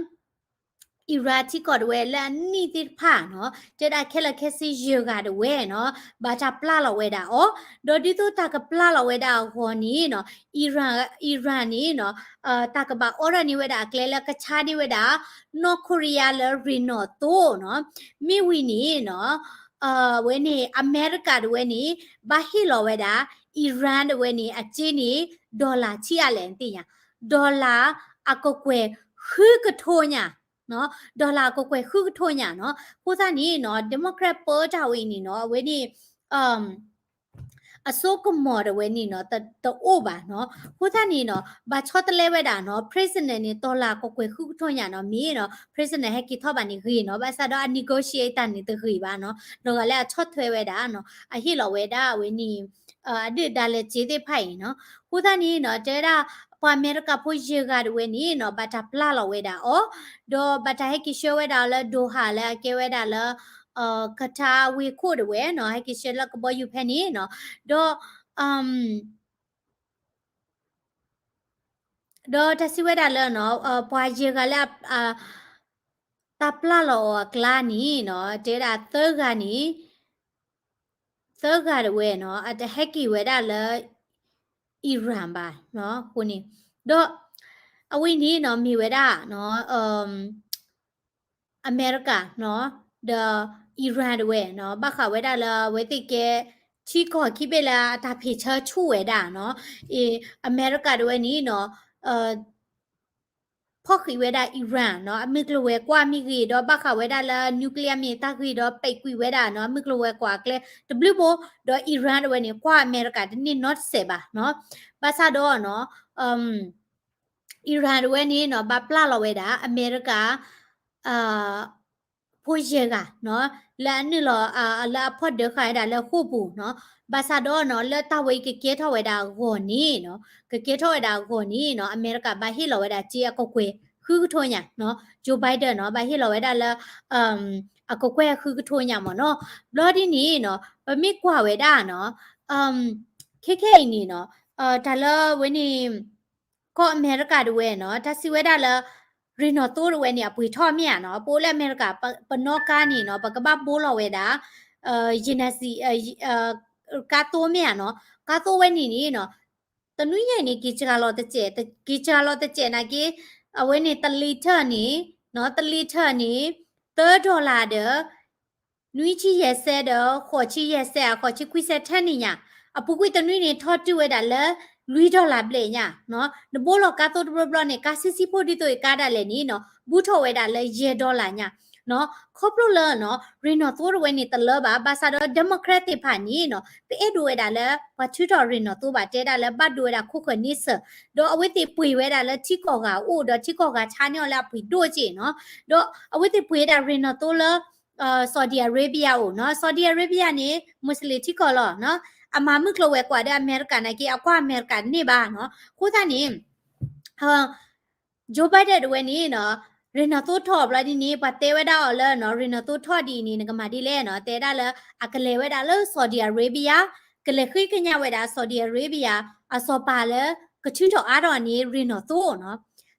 Iran ထံကီၢ်တဝဲလၢအနံၣ်သ့ၣ်တဖၣ်နီၤ တဲဒၣ်ခဲလၢာ်ခဲဆ့ယဲၢ်ဂၤတဝဲနီၤ ဘၣ်တၢ်ပျၢ်လီၤဝဲဒၣ်အီၤ ဒီးဒ်သိးတၢ်ကပျၢ်လီၤဝဲဒၣ်အဂီၢ်န့ၣ်နီၤ Iran Iran န့ၣ်နီၤ တၢ်ကဘၣ်အိးထီၣ်န့ၢ်ဝဲဒၣ်အကျဲလၢကဆါန့ၢ်ဝဲဒၣ် North Korea လၢရ့ၣ်နီၣ်သိနီၤ မ့ၢ်ဝံၤန့ၣ်နီၤ အဝဲန့ၣ် အမဲရကၤတဝဲန့ၣ် ဘၣ်ဟ့ၣ်လီၤဝဲဒၣ် Iran တဝဲန့ၣ် အစ့န့ၣ် dollar ဆံးအါလဲၣ်နသ့ၣ်ညါ dollar အကကွဲၢ်ဃုကထိညါ dollar အကကွဲၢ်ဃုကထိညါနီၤ အဃိသတးန့ၣ်နီၤ Democrat ပၢတၢ်ဝဲအံၤန့ၣ်နီၤ အဝဲန့ၣ် အစိကမီၤတဝဲန့ၣ်နီၤ တအိၣ်ဘၣ်နီၤ. အဃိသတးန့ၣ်နီၤ ဘၣ်ဆီတလဲဝဲဒၣ်နီၤ prisoner န့ၣ် တီၤလၢ်ကကွဲၢ်ဃုကထိညါနီၤ မ့ၢ်နီၤ prisoner ဟဲက့ၤထီၣ်ဘၣ်န့ၣ်ဂ့ၤနီၤ ဘၣ်ဆၣ်ဒီးအ negotiate တၢ်န့ၣ်တဂ့ၤဘၣ်နီၤ နီၢ်ဂၤလၢအဆီၣ်ထွဲဝဲဒၣ်နီၤ အဟ့ၣ်လီၤဝဲဒၣ်အဝဲန့ၣ် အဒုၣ်ဒါလဲၤစ့သ့ၣ်တဖၣ်အံၤနီၤ. အဃိသတးန့ၣ်နီၤ တဲဝဲဒၣ် ပှၤအမဲရကၤဖိယဲၢ်ဂၤတဝဲန့ၣ်နီၤ ဘၣ်တၢ်ပျၢ်လီၤဝဲဒၣ်အီၤ ဒီးဘၣ်တၢ်ဟဲက့ၤဆှၢဝဲဒၣ်လၢ Doha လၢအကဲဝဲဒၣ်လၢ Qatar ဝ့ၢ်ခိၣ်တဝဲနီၤ ဟဲက့ၤဆှၢလၢကဘီယူၤဖဲန့ၣ်နီၤ ဒီး ဒီးတၢ်စံးဝဲဒၣ်လၢနီၤ ပှၤယဲၢ်ဂၤလၢ တၢ်ပျၢ်လီၤအီၤအကျါန့ၣ်နီၤ တဲဝဲဒၣ်သၢဂၤန့ၣ် သၢဂၤတဝဲနီၤ အတဟဲက့ၤဝဲဒၣ်လၢ Iran ဘၣ်နီၤ အဃိန့ၣ် ဒီး အဝဲန့ၣ်နီၤ မ့ၢ်ဝဲဒၣ်နီၤ အမဲရကၤနီၤ ဒီး Iran တဝဲနီၤ ဘၣ်ဃးဝဲဒၣ်လၢအဝဲသ့ၣ်ကဲ ထံကီၢ်ခံဘ့ၣ်လၢအတၢ်ဖံးဆၢဆူၣ်ဝဲဒၣ်နီၤ အံၤ အမဲရကၤတဝဲန့ၣ်နီၤ ဖီၣ်ဃံးဝဲဒၣ် Iran နီၤ အမုၢ်ကျိၤဝဲၤကွာ်မ့ၢ်ဂ့ၤ ဒီးဘၣ်ဃးဝဲဒၣ်လၢ nuclear မ့ၢ်တၢ်ဂ့ၤ ဒီးပဲာ်ကွံာ်ဝဲဒၣ်နီၤ အမုၢ်ကျိၤဝဲၤကွာ်အကျဲတဘျုးဘိ ဒီး Iran တဝဲန့ၣ် ကွၢ်အမဲရကၤတန့ၢ်နီတစဲးဘၣ်နီၤ ဘၣ်ဆၣ်ဒီးနီၤ Iran တဝဲန့ၣ်နီၤ ဘၣ်ပျၢ်လီၤဝဲဒၣ် အမဲရကၤ ဖိယဲၢ်ဂၤနီၤ လၢအနုာ်လီၤ လၢအဖီၣ်ဒၢဃာ်ဝဲဒၣ်လၢဃိာ်ပူၤနီၤ ဘၣ်ဆၣ်ဒီးနီၤ လၢတၢ်ဝဲအံၤကကဲထီၣ်ဝဲဒၣ်အဂီၢ်န့ၣ်နီၤ ကကဲထီၣ်ဝဲဒၣ်အဂီၢ်န့ၣ်နီၤ အမဲရကၤဘၣ်ဟ့ၣ်လီၤဝဲဒၣ်စ့အကကွဲၢ်ဃုကထိညါနီၤ Joe Biden နီၤ ဘၣ်ဟ့ၣ်လီၤဝဲဒၣ်လၢ အကကွဲၢ်ဃုကထိညါမ့ၢ်နီၤ ဘျီဒ်န့ၣ်နီၤ ပမ့ၢ်ကွၢ်ဝဲဒၣ်နီၤ ခဲခဲအံၤန့ၣ်နီၤ တၢ်လၢဝဲန့ၣ် ကီၢ်အမဲရကၤတဝဲနီၤ တၢ်စံးဝဲဒၣ်လၢ ရ့ၣ်နီၣ်သိတဝဲန့ၣ် အပှ့ၤထီၣ်မ့ၢ်ဧါနီၤ ပအိၣ်လၢအမဲရကၤ ပနီၣ်ကါန့ၣ်နီၤ ပကဘၣ်ဘိလီၤဝဲဒၣ် ယနစံ ကါသိမ့ၢ်ဧါနီၤ ကါသိဝဲန့ၣ်န့ၣ်နီၤ တနွံညါအံၤန့ၣ် က့ၤစှၤလီၤတစဲး က့ၤစှၤလီၤတစဲးနာ်က့ အဝဲန့ၣ် တလံထၢၣ်န့ၣ်နီၤ တလံထၢၣ်န့ၣ် သၢ dollar ဒီး နွံဆံယဲၢ်စဲးဒီး ဃိးဆံယဲၢ်စဲး ဃိးဆံခွံစဲးထဲန့ၣ်ညါ အပူၤကွံာ်တနွံန့ၣ် ထီၣ်တုၤဝဲဒၣ်လၢ လွံၢ် dollar ဘျဲၣ်ညါနီၤ နဘိလီၤကါသိတဘျီဘျီန့ၣ် ကါဆံဆံဖိဒ်သိးအံၤကါဒၣ်လဲာ်န့ၣ်နီၤ ဘူးထီၣ်ဝဲဒၣ်လၢယဲၢ် dollar ညါနီၤ ခီဖျိလၢနီၤ ရ့ၣ်နီၣ်သိတဝဲန့ၣ်တလၢဘၣ် ဘၣ်ဆၣ်ဒီး Democrat သ့ၣ်တဖၣ်န့ၣ်နီၤ တအဲၣ်ဒိးဝဲဒၣ်လၢ ပှၤထုးထီၣ်ရ့ၣ်နီၣ်သိဘၣ် တဲဒၣ်လၢဘၣ်ဒိဝဲဒၣ်ခိၣ်ဃၢၤန့ဆၢၣ် ဒီးအဝဲသ့ၣ်ပှ့ၤဝဲဒၣ်လၢထံကီၢ်ဂၤအအိၣ် ဒီးထံကီၢ်ဂၤဆါန့ၢ်အီၤလၢအပှ့ၤဒိၣ်က့ၢ်နီၤ ဒီးအဝဲသ့ၣ်ပှ့ၤဝဲဒၣ်ရ့ၣ်နီၣ်သိလၢ Saudi Arabia အိၣ်နီၤ Saudi Arabia န့ၣ် Muslim ထံကီၢ်လီၤနီၤ အမၤမုၢ်ကျိၤဝဲၤကွာ်ဒီးအမဲရကၤနာ်က့ အကွၢ်အမဲရကၤတန့ၢ်ဘၣ်နီၤ အဃိသတးန့ၣ် Joe Biden တဝဲန့ၣ်နီၤ ရ့ၣ်နီၣ်သိထီၣ်ဘျီဒ်န့ၣ် ပှၤတဲဝဲဒၣ်အီၤလၢနီၤ ရ့ၣ်နီၣ်သိထီၣ်ဒ်အံၤန့ၣ် နကမၤဒ်လဲၣ်နီၤ တဲဒၣ်လၢ အကလဲၤဝဲဒၣ်လၢ Saudi Arabia ကလဲၤဃ့ကညးဝဲဒၣ် Saudi Arabia အစီၤပၤလၢ ကထုးထီၣ်အါထီၣ်န့ၣ် ရ့ၣ်နီၣ်သိနီၤ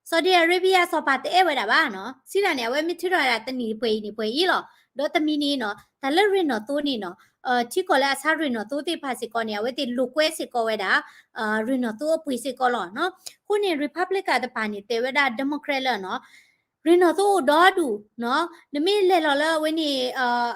Saudi Arabia အစီၤပၤတအဲၣ်ဝဲဒၣ်ဘၣ်နီၤ စံးဒၣ်န့ၣ် အဝဲမ့ၢ်ထုးထီၣ်ဝဲဒၣ်တနံၣ်တပှဲၤအံၤန့ၣ်ပှဲၤအံၤလီၤ ဒီးတမံၤန့ၣ်နီၤ တၢ်လၢရ့ၣ်နီၣ်သိန့ၣ်နီၤ ထံကီၢ်လၢအဆါရ့ၣ်နီၣ်သိသ့ၣ်တဖၣ်စ့ၢ်ကီးန့ၣ် အဝဲသ့ၣ်လိာ်ကွဲစ့ၢ်ကီးဝဲဒၣ် ရ့ၣ်နီၣ်သိအပှ့ၤစ့ၢ်ကီးလီၤနီၤ အဃိန့ၣ် Republican တပၤန့ၣ် တဲဝဲဒၣ် Democrat လၢနီၤ ရ့ၣ်နီၣ်သိအိၣ်ဒီဒူၣ်နီၤ နမ့ၢ်လဲၤလီၤလၢအဝဲန့ၣ်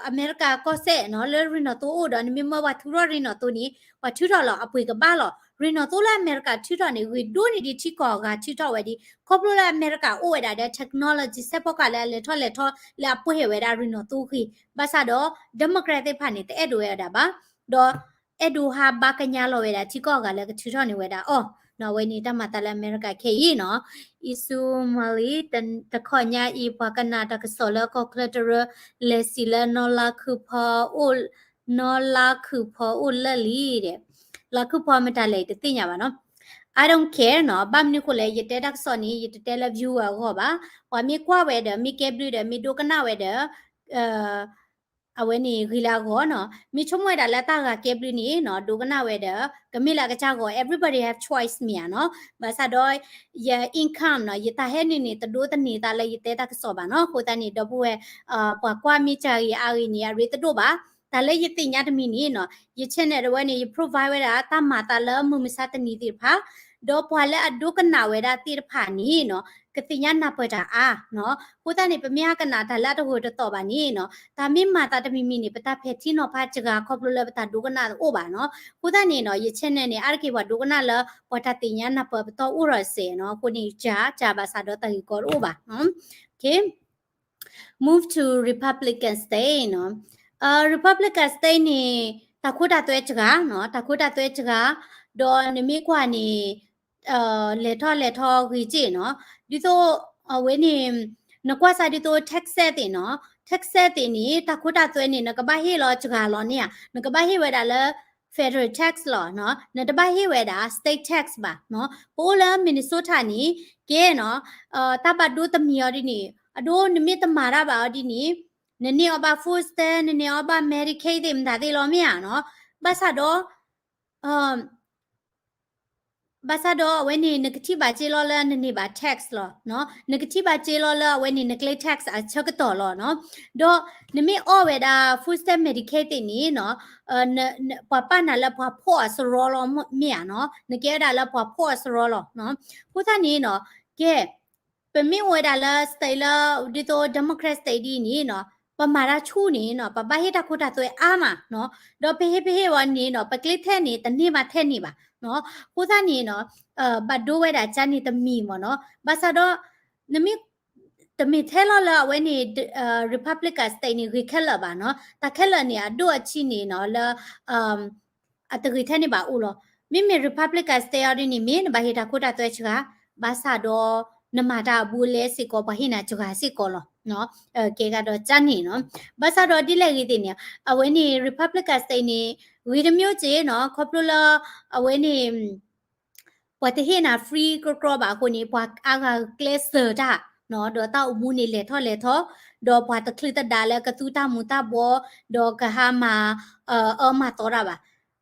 အမဲရကၤကီၢ်စဲၣ်နီၤ လၢရ့ၣ်နီၣ်သိအိၣ်ဒီး နမ့ၢ်မၢပှၤထုးထီၣ်ရ့ၣ်နီၣ်သိန့ၣ် ပှၤထုးထီၣ်လီၤ အပှ့ၤကဘၣ်လီၤ ရ့ၣ်နီၣ်သိလၢအမဲရကၤထုးထီၣ်န့ၣ် ဂ့ၤဒိၣ်န့ၢ်ဒံးထံကီၢ်အဂၤထုးထီၣ်ဝဲဒၣ် ခီဖျိလၢအမဲရကၤအိၣ်ဝဲဒၣ်ဒီး technology စဲးဖီကဟၣ်လၢအလဲၤထီၣ်လဲၤထီလၢအပှ့ၤဝဲဒၣ်ရ့ၣ်နီၣ်သိဂ့ၤ ဘၣ်ဆၣ်ဒီး Democrat သ့ၣ်တဖၣ်န့ၣ် တအဲၣ်ဒိးဝဲဒၣ်ဘၣ် ဒီး အဲၣ်ဒိးဟးဘၣ်ကညးလီၤဝဲဒၣ်ထံကီၢ်အဂၤလၢကထုးထီၣ်န့ၢ်ဝဲဒၣ်အီၤ အဝဲန့ၣ်တၢ်မၤသးလၢအမဲရကၤခဲအံၤနီၤ အံၤဆူမၤလံ တခီညါအံၤ ပှၤကနၣ်တၢ်ကစီၣ်လၢကီၢ်ချၢတရၢ လဲၤစံးလၢနီၢ်လါခုၣ်ဖီအိၣ် နီၢ်လါခုၣ်ဖီအိၣ်လၢလံ လါခုၣ်ဖီမတၤလဲၣ်တသ့ၣ်ညါဘၣ်နီၤ I don't care နီၤ ဘၣ်မနုၤဃိလဲၣ် ယတဲတၢ်ကစီၣ်န့ၣ် ယတတဲလၢ viewer အဂီၢ်ဘၣ် ပှၤမ့ၢ်ကွၢ်ဝဲဒီး မ့ၢ်ကဲဘျုးဒီး မ့ၢ်ဒိကနၣ်ဝဲဒီး အဝဲန့ၣ်ဂ့ၤလၢအဂီၢ်နီၤ မ့ၢ်ဆိကမိၣ်ဝဲဒၣ်လၢတၢ်ဂၤကဲဘျုးန့ၣ်နီၤ ဒိကနၣ်ဝဲဒီး ကမ့ၢ်လၢအကစၢ်ဂီၢ် everybody have choice မ့ၢ်ဧါနီၤ ဘၣ်ဆၣ်ဒီး ယ income နီၤ ယတၢ်ဟဲနုာ်န့ၣ် တဒိတန့ၢ်သးလၢယတဲတၢ်ကစီၣ်ဘၣ်နီၤ အဃိသတးန့ၣ် ဒီပုၢ်ဝဲၢ် ပှၤကွၢ်မ့ၢ်စှၤဂ့ၤအါဂ့ၤန့ၣ် အရ့တဒိၣ်ဘၣ် တၢ်လၢယသ့ၣ်ညါတမံၤန့ၣ်နီၤ ယ channel တဝဲန့ၣ် ယ provide ဝဲဒၣ်တၢ်မၤသးလၢမုၢ်မဆါတနံၤသ့ၣ်တဖၣ် ဒီးပှၤလၢအဒိကနၣ်ဝဲဒၣ်သ့ၣ်တဖၣ်န့ၣ်နီၤ ကသ့ၣ်ညါနၢ်ပၢၢ်တၢ်အါနီၤ အဃိသတးန့ၣ် ပမ့ၢ်ဟးကနၣ်တၢ်လၢအတဂၢၢ်တသီၣ်ဘၣ်န့ၣ်နီၤ တၢ်မ့ၢ်မၤသးတမံၤမံၤန့ၣ် ပတၢ်ဖဲးထံနီၤဖးစှၤ ခီဖျိလၢပတၢ်ဒိကနၣ်တအိၣ်ဘၣ်နီၤ အဃိသတးန့ၣ်နီၤ ယ channel န့ၣ် အါတက့ၢ်ပှၤဒိကနၣ်လၢ ပှၤတၢ်သ့ၣ်ညါနၢ်ပၢၢ်ပတီၢ်အိၣ်ထီၣ်စဲးနီၤ အဃိန့ၣ် ကၢ်ကၢ်ဘၣ်ဆၣ်ဒီးတၢ်ဂ့ၢ်ကီတအိၣ်ဘၣ် Move to Republican state နီၤ Republican state န့ၣ် တၢ်ခိတၢ်သွဲစှၤနီၤ, တၢ်ခိတၢ်သွဲစှၤ, ဒီးနမ့ၢ်ကွၢ်န့ၣ် လဲၤထီၣ်လဲၤထီဂ့ၤက့ၢ်နီၤ, ဒ်သိး အဝဲန့ၣ် နကွၢ်စးဒ်သိး tax သ့ၣ်နီၤ, tax သ့ၣ်န့ၣ် တၢ်ခိတၢ်သွဲန့ၣ် နကဘၣ်ဟ့ၣ်လီၤစှၤလီၤန့ၣ်ဧါ, နကဘၣ်ဟ့ၣ်ဝဲဒၣ်လၢ federal tax လီၤ, နတဘၣ်ဟ့ၣ်ဝဲဒၣ် state tax ဘၣ်နီၤ, ပအိၣ်လၢ Minnesota န့ၣ် ကဲနီၤ, တၢ်ဘၣ်ဒိတမံၤအီၤဒ်န့ၣ် အဒိနမ့ၢ်တမၤတၢ်ဘၣ်အီၤဒ်န့ၣ် နန့ၢ်အီၤဘၣ် food stamp နန့ၢ်အီၤဘၣ် Medicaid သ့ၣ်မတၤသ့ၣ်လီၤမ့ၢ်ဧါနီၤ, ဘၣ်ဆၣ်ဒီး ဘၣ်ဆၣ်ဒီးအဝဲန့ၣ် နကထံၣ်ဘၣ်က့လီၤလၢနန့ၢ်ဘၣ် tax လီၤ, နကထံၣ်ဘၣ်က့လီၤလၢအဝဲန့ၣ် နကျဲ tax အဆၢကတီၢ်လီၤနီၤ, ဒီးနမ့ၢ်အီၣ်ဝဲဒၣ် food stamp Medicaid သ့ၣ်န့ၣ်နီၤ, ပှၤပာ်နၤလၢပှၤဖှီၣ်အစရီလီၤမ့ၢ်ဧါနီၤ, နကဲဝဲဒၣ်လၢပှၤဖှီၣ်အစရီလီၤ, အဃိသတးန့ၣ်နီၤ, ကဲ ပမ့ၢ်အိၣ်ဝဲဒၣ်လၢ state လၢ ဒ်သိး Democrat state ဒ်န့ၣ်နီၤ, ပမၤတၢ်ဆူၣ်န့ၣ်နီၤ ပဘၣ်ဟ့ၣ်တၢ်ခိတၢ်သွဲအါမးနီၤ, ဒီးပဟ့ၣ်ပဟ့ၣ်ဝဲန့ၣ်နီၤ ပကျဲထဲန့ၣ် တန့ၢ်ဘၣ်ထဲန့ၣ်ဘၣ်နီၤ, အဃိသတးန့ၣ်နီၤ, ဘၣ်ဒိဝဲဒၣ်ကန့ၣ်တမံၤမ့ၢ်နီၤ, ဘၣ်ဆၣ်ဒီး နမ့ၢ် တမ့ၢ်ထဲလီၤလၢအဝဲန့ၣ် Republican state န့ၣ် ဂ့ၤခဲလၢာ်ဘၣ်နီၤ, တၢ်ခဲလၢာ်န့ၣ် အဒိၣ်အဆံးန့ၣ်နီၤ လၢ အတဂ့ၤထဲန့ၣ်ဘၣ်အိၣ်လီၤ, မ့မ့ၢ် Republican state အီၤဒ်န့ၣ် မ့ၢ်နဘၣ်ဟ့ၣ်တၢ်ခိတၢ်သွဲစှၤ, ဘၣ်ဆၣ်ဒီး နမၤတၢ်အဘူးအလဲစ့ၢ်ကီး ပှၤဟ့ၣ်နၤစှၤစ့ၢ်ကီးလီၤ, ကဲဂၤဒီးကန့ၣ်နီၤ, ဘၣ်ဆၣ်ဒီးဒ်လဲၣ်ဂ့ၤသ့ၣ်န့ၣ် အဝဲန့ၣ် Republican state န့ၣ် ဂ့ၤတမျိုးစ့ၢ်နီၤ, ခီဖျိလၢ အဝဲန့ၣ် ပှၤတဟ့ၣ်နၤ free ကြီကြီဘၣ်အဃိန့ၣ် ပှၤအါဂၤကျဲစၢၤတၢ်နီၤ, ဒီးတၢ်အိၣ်မူန့ၣ်လဲၤထီၣ်လဲၤထီ, ဒီးပှၤတချုးတဒါလၢကသူတၢ်မူၤတၢ်ဘှီ, ဒီးကဟါမၤ အၢမၤသီတၢ်ဘၣ်.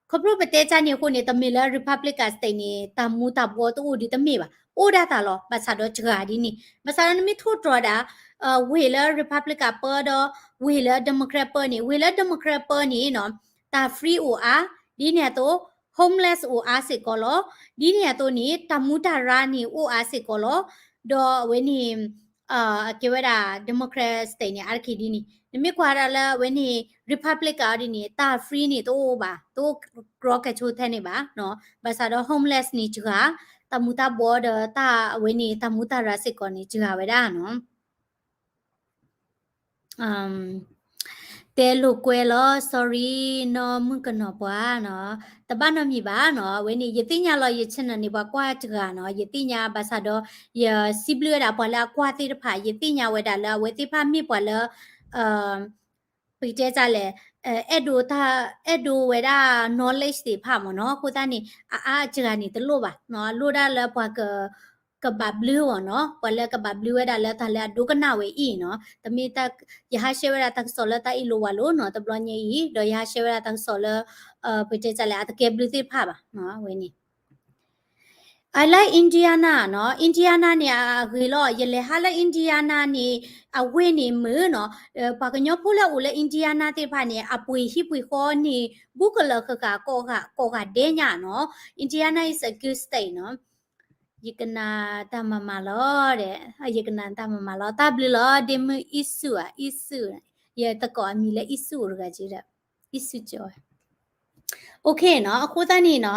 ခီဖျိပတဲကန့ၣ်အဃိန့ၣ် တမ့ၢ်လၢ Republican state န့ၣ် တၢ်မူၤတၢ်ဘှီတအိၣ်ဒံးတမ့ၢ်ဘၣ်, အိၣ်ဒၣ်သးလီၤ, ဘၣ်ဆၣ်ဒီးစှၤဒ်န့ၣ်, ဘၣ်ဆၣ်ဒီးနမ့ၢ်ထိၣ်တြီၤဒၣ် ဝ့ၢ်လၢ Republican ပၢဒီး ဝ့ၢ်လၢ Democrat ပၢန့ၣ်, ဝ့ၢ်လၢ Democrat ပၢန့ၣ်နီၤ တၢ် free အိၣ်အါ, ဒ်န့ၣ်အသိး homeless အိၣ်အါစ့ၢ်ကီးလီၤ. ဒ်န့ၣ်အသိးန့ၣ် တၢ်မူၤတၢ်ရၤန့ၣ်အိၣ်အါစ့ၢ်ကီးလီၤ. ဒီးအဝဲန့ၣ် အကဲဝဲဒၣ် Democrat state န့ၣ် အါတက့ၢ်ဒ်န့ၣ်, နမ့ၢ်ကွၢ်ဒၣ်လၢအဝဲန့ၣ် Republican အီၤဒ်န့ၣ် တၢ် free န့ၣ်တအိၣ်ဘၣ်, တအိၣ်ကြီကဲဆိထဲန့ၣ်ဘၣ်. ဘၣ်ဆၣ်ဒီး homeless န့ၣ်စှၤ, တၢ်မူၤတၢ်ဘှီဒီးတၢ်အဝဲန့ၣ် တၢ်မူၤတၢ်ရၤစ့ၢ်ကီးန့ၣ် စှၤဝဲဒၣ်နီၤ. တဲလိာ်ကွဲလီၤ sorry နီၢ်မုၣ်ကနီၤပှၤနီၤ, တဘၣ်နီတမံၤဘၣ်နီၤ, အဝဲန့ၣ် ယသ့ၣ်ညါလီၤ ယ channel န့ၣ် ပှၤကွၢ်တဂၤနီၤ, ယသ့ၣ်ညါဘၣ်ဆၣ်ဒီး ယစံးဘျုးဝဲဒၣ်ပှၤလၢအကွၢ်သ့ၣ်တဖၣ်, ယသ့ၣ်ညါဝဲဒၣ်လၢအဝဲသ့ၣ်တဖၣ်မ့ၢ်ပှၤလၢ ပကတဲဒ်လဲၣ်, အဲၣ်ဒိးတၢ် အဲၣ်ဒိးဝဲဒၣ် knowledge သ့ၣ်တဖၣ်မ့ၢ်နီၤ, အဃိသတးန့ၣ် အအါအစှၤန့ၣ်တလိၣ်ဘၣ်နီၤ, အလိၣ်ဒၣ်လၢပှၤက ကဘၣ်ဘျုးအီၤနီၤ, ပှၤလၢကဘၣ်ဘျုးဝဲဒၣ်လၢတၢ်လၢအဒိကနၣ်ဝဲအံၤနီၤ, တမ့ၢ် ယဟး share ဝဲဒၣ်တၢ်ကစီၣ်လၢတၢ်အ့ၣ်လိာ်ဝးလိာ်နီၤ, တဘျီညါအံၤ, ဒီးယဟး share ဝဲဒၣ်တၢ်ကစီၣ်လၢ ပကတဲဒ်လဲၣ် အတကဲဘျုးသ့ၣ်တဖၣ်ဘၣ်နီၤ, အဝဲန့ၣ် I like Indiana နီၤ, Indiana န့ၣ်အဂ့ၤလီၤ, ယလဲၤဟးလၢ Indiana န့ၣ် အဝ့ၢ်န့ၣ်မုာ်နီၤ, ပှၤကညီဖိလၢအိၣ်လၢ Indiana သ့ၣ်တဖၣ်န့ၣ် အပှ့ၤဟံၣ်ပှ့ၤဃီန့ၣ် ဘူးကလၢာ်ဃၣ်ဃၣ် ကိးဂၤဒဲးညါနီၤ, Indiana is a good state နီၤ, ယကနၣ်တၢ်မၤမၤလီၤ, ယကနၣ်တၢ်မၤမၤလီၤ, တၢ်ဘျုးလီၤ ဒ့မုၣ်အံၣ်စူၣ်ဧါ, အံၣ်စူၣ်, ယသကိးအမံၤလၢအံၣ်စူၣ်တဂၤက့ဒီး, အံၣ်စူၣ်ကၠီ OK နီၤ, အဃိသတးန့ၣ်နီၤ,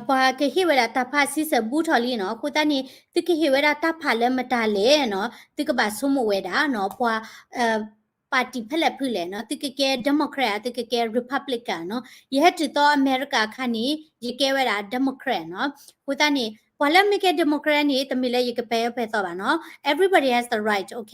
ပှၤကဟ့ၣ်ဝဲဒၣ်တၢ်ဖးဆံဆဲးဘူးထီၣ်လံနီၤ, အဃိသတးန့ၣ် သုကဟ့ၣ်ဝဲဒၣ်တၢ်ဖးလၢမတၤလဲၣ်နီၤ, သုကဘၣ်ဆိကမိၣ်ဝဲဒၣ်နီၤ, ပှၤ party ဖဲလဲၣ်ဖုလဲၣ်နီၤ, သုကကဲ Democrat သုကကဲ Republican နီၤ, ယဟဲတုၤသီအမဲရကၤအခါန့ၣ် ယကဲဝဲဒၣ် Democrat နီၤ, အဃိသတးန့ၣ် ပှၤလၢမ့ၢ်ကဲ Democrat န့ၣ် တမ့ၢ်လၢယကပဲာ်ဖဲသီဘၣ်နီၤ, everybody has the right, OK,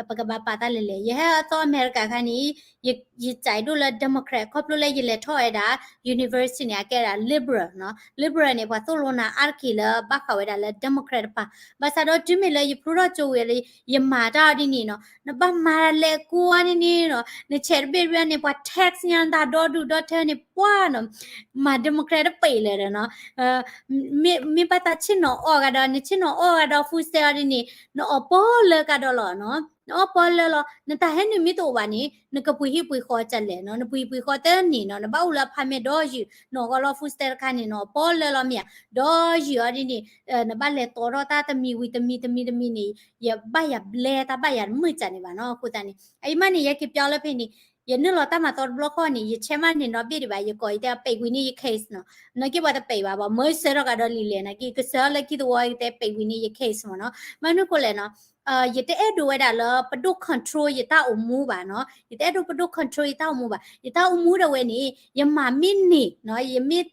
ပကဘၣ်ပာ်သးလဲၤလဲၤ, ယဟဲအသီအမဲရကၤအခါန့ၣ် ယစံးဒိၣ်လၢ Democrat ခီဖျိလၢယလဲၤထီၣ်ဝဲဒၣ် university န့ၣ် အကဲဒၣ် liberal နီၤ, liberal န့ၣ် ပှၤသိၣ်လိနၤအါတက့ၢ်လၢဘၣ်ဃးဝဲဒၣ်လၢ Democrat တဖၣ်, ဘၣ်ဆၣ်ဒီးတုၤမ့ၢ်လၢယဖျိထီၣ်ကၠိဝံၤလၢ ယမၤတၢ်အီၤဒ်န့ၣ်နီၤ, နဘၣ်မၤလဲၤကူအီၤဒ်န့ၣ်နီၤ, နဆဲးတဘ့ၣ်တဘ့ၣ်န့ၣ် ပှၤ tax ညါနတၢ်ဒီဒူၣ်ဒီထၢန့ၣ် ပှၤနီၤ, မၤ Democrat တပ့ၤလၢာ်ဒီးနီၤ မ့ၢ်ဘၣ်သးဆ့ၣ်နီၤအီၣ်ဂၤဒီး နဆ့ၣ်နီၤအီၣ်ဂၤဒီး food stamp အီၤဒ်န့ၣ် နအီၣ်ပီလၢကဒီးလီၤနီၤ, နအီၣ်ပီလၢလီၤ, နတၢ်ဟဲနုာ်မ့ၢ်တအိၣ်ဘၣ်န့ၣ် နကပှ့ၤဟံၣ်ပှ့ၤဃီကလဲၣ်နီၤ, နပှ့ၤဟံၣ်ပှ့ၤဃီတန့ၢ်နီၤ, နဘၣ်အိၣ်လၢအ apartment ဒီးယုၢ်, နအီၣ်ဂီၤလီၤ food stamp တခါန့ၣ်နီၤ, ပီလၢလီၤမ့ၢ်ဧါ, ဒီးယုၢ်အီၤဒ်န့ၣ် နဘၣ်လဲၤတီထီၣ်တၢ်တမံၤဝံၤတမံၤတမံၤတမံၤန့ၣ် ယဘၣ်ယၤဘျဲတၢ်ဘၣ်ယၤတမုာ်ကန့ၣ်ဘၣ်နီၤ, အဃိသတးန့ၣ် အအံၤမးန့ၣ် ယဟဲက့ၤပၠီလၢဖဲန့ၣ် ယနုာ်လီၤတၢ်မၤသီတဘျီဃီန့ၣ် ယဆဲးမးန့ၣ်နီၤဘ့ၣ်ဒံးဘၣ် ယကိးယတဲပံးဝံၤန့ၢ်ယ case နီၤ, နာ်က့ပှၤတပံးဘၣ် ဘၣ်မၢယဆၢထီၣ်ကဒီးလံာ်လဲၣ် နာ်က့ကဆၢလၢခံသဝီယတဲပံးဝံၤန့ၢ်ယ case မ့ၢ်နီၤ, မ့ၢ်နုၤဃိလဲၣ်နီၤ ယတအဲၣ်ဒိးဝဲဒၣ်လၢပဒိၣ် control ယတၢ်အိၣ်မူဘၣ်နီၤ, ယတအဲၣ်ဒိးပဒိၣ် control ယတၢ်အိၣ်မူဘၣ်, ယတၢ်အိၣ်မူဒီးဝဲန့ၣ် ယမၤမ့ၢ်န့ၢ်နီၤ ယမ့ၢ်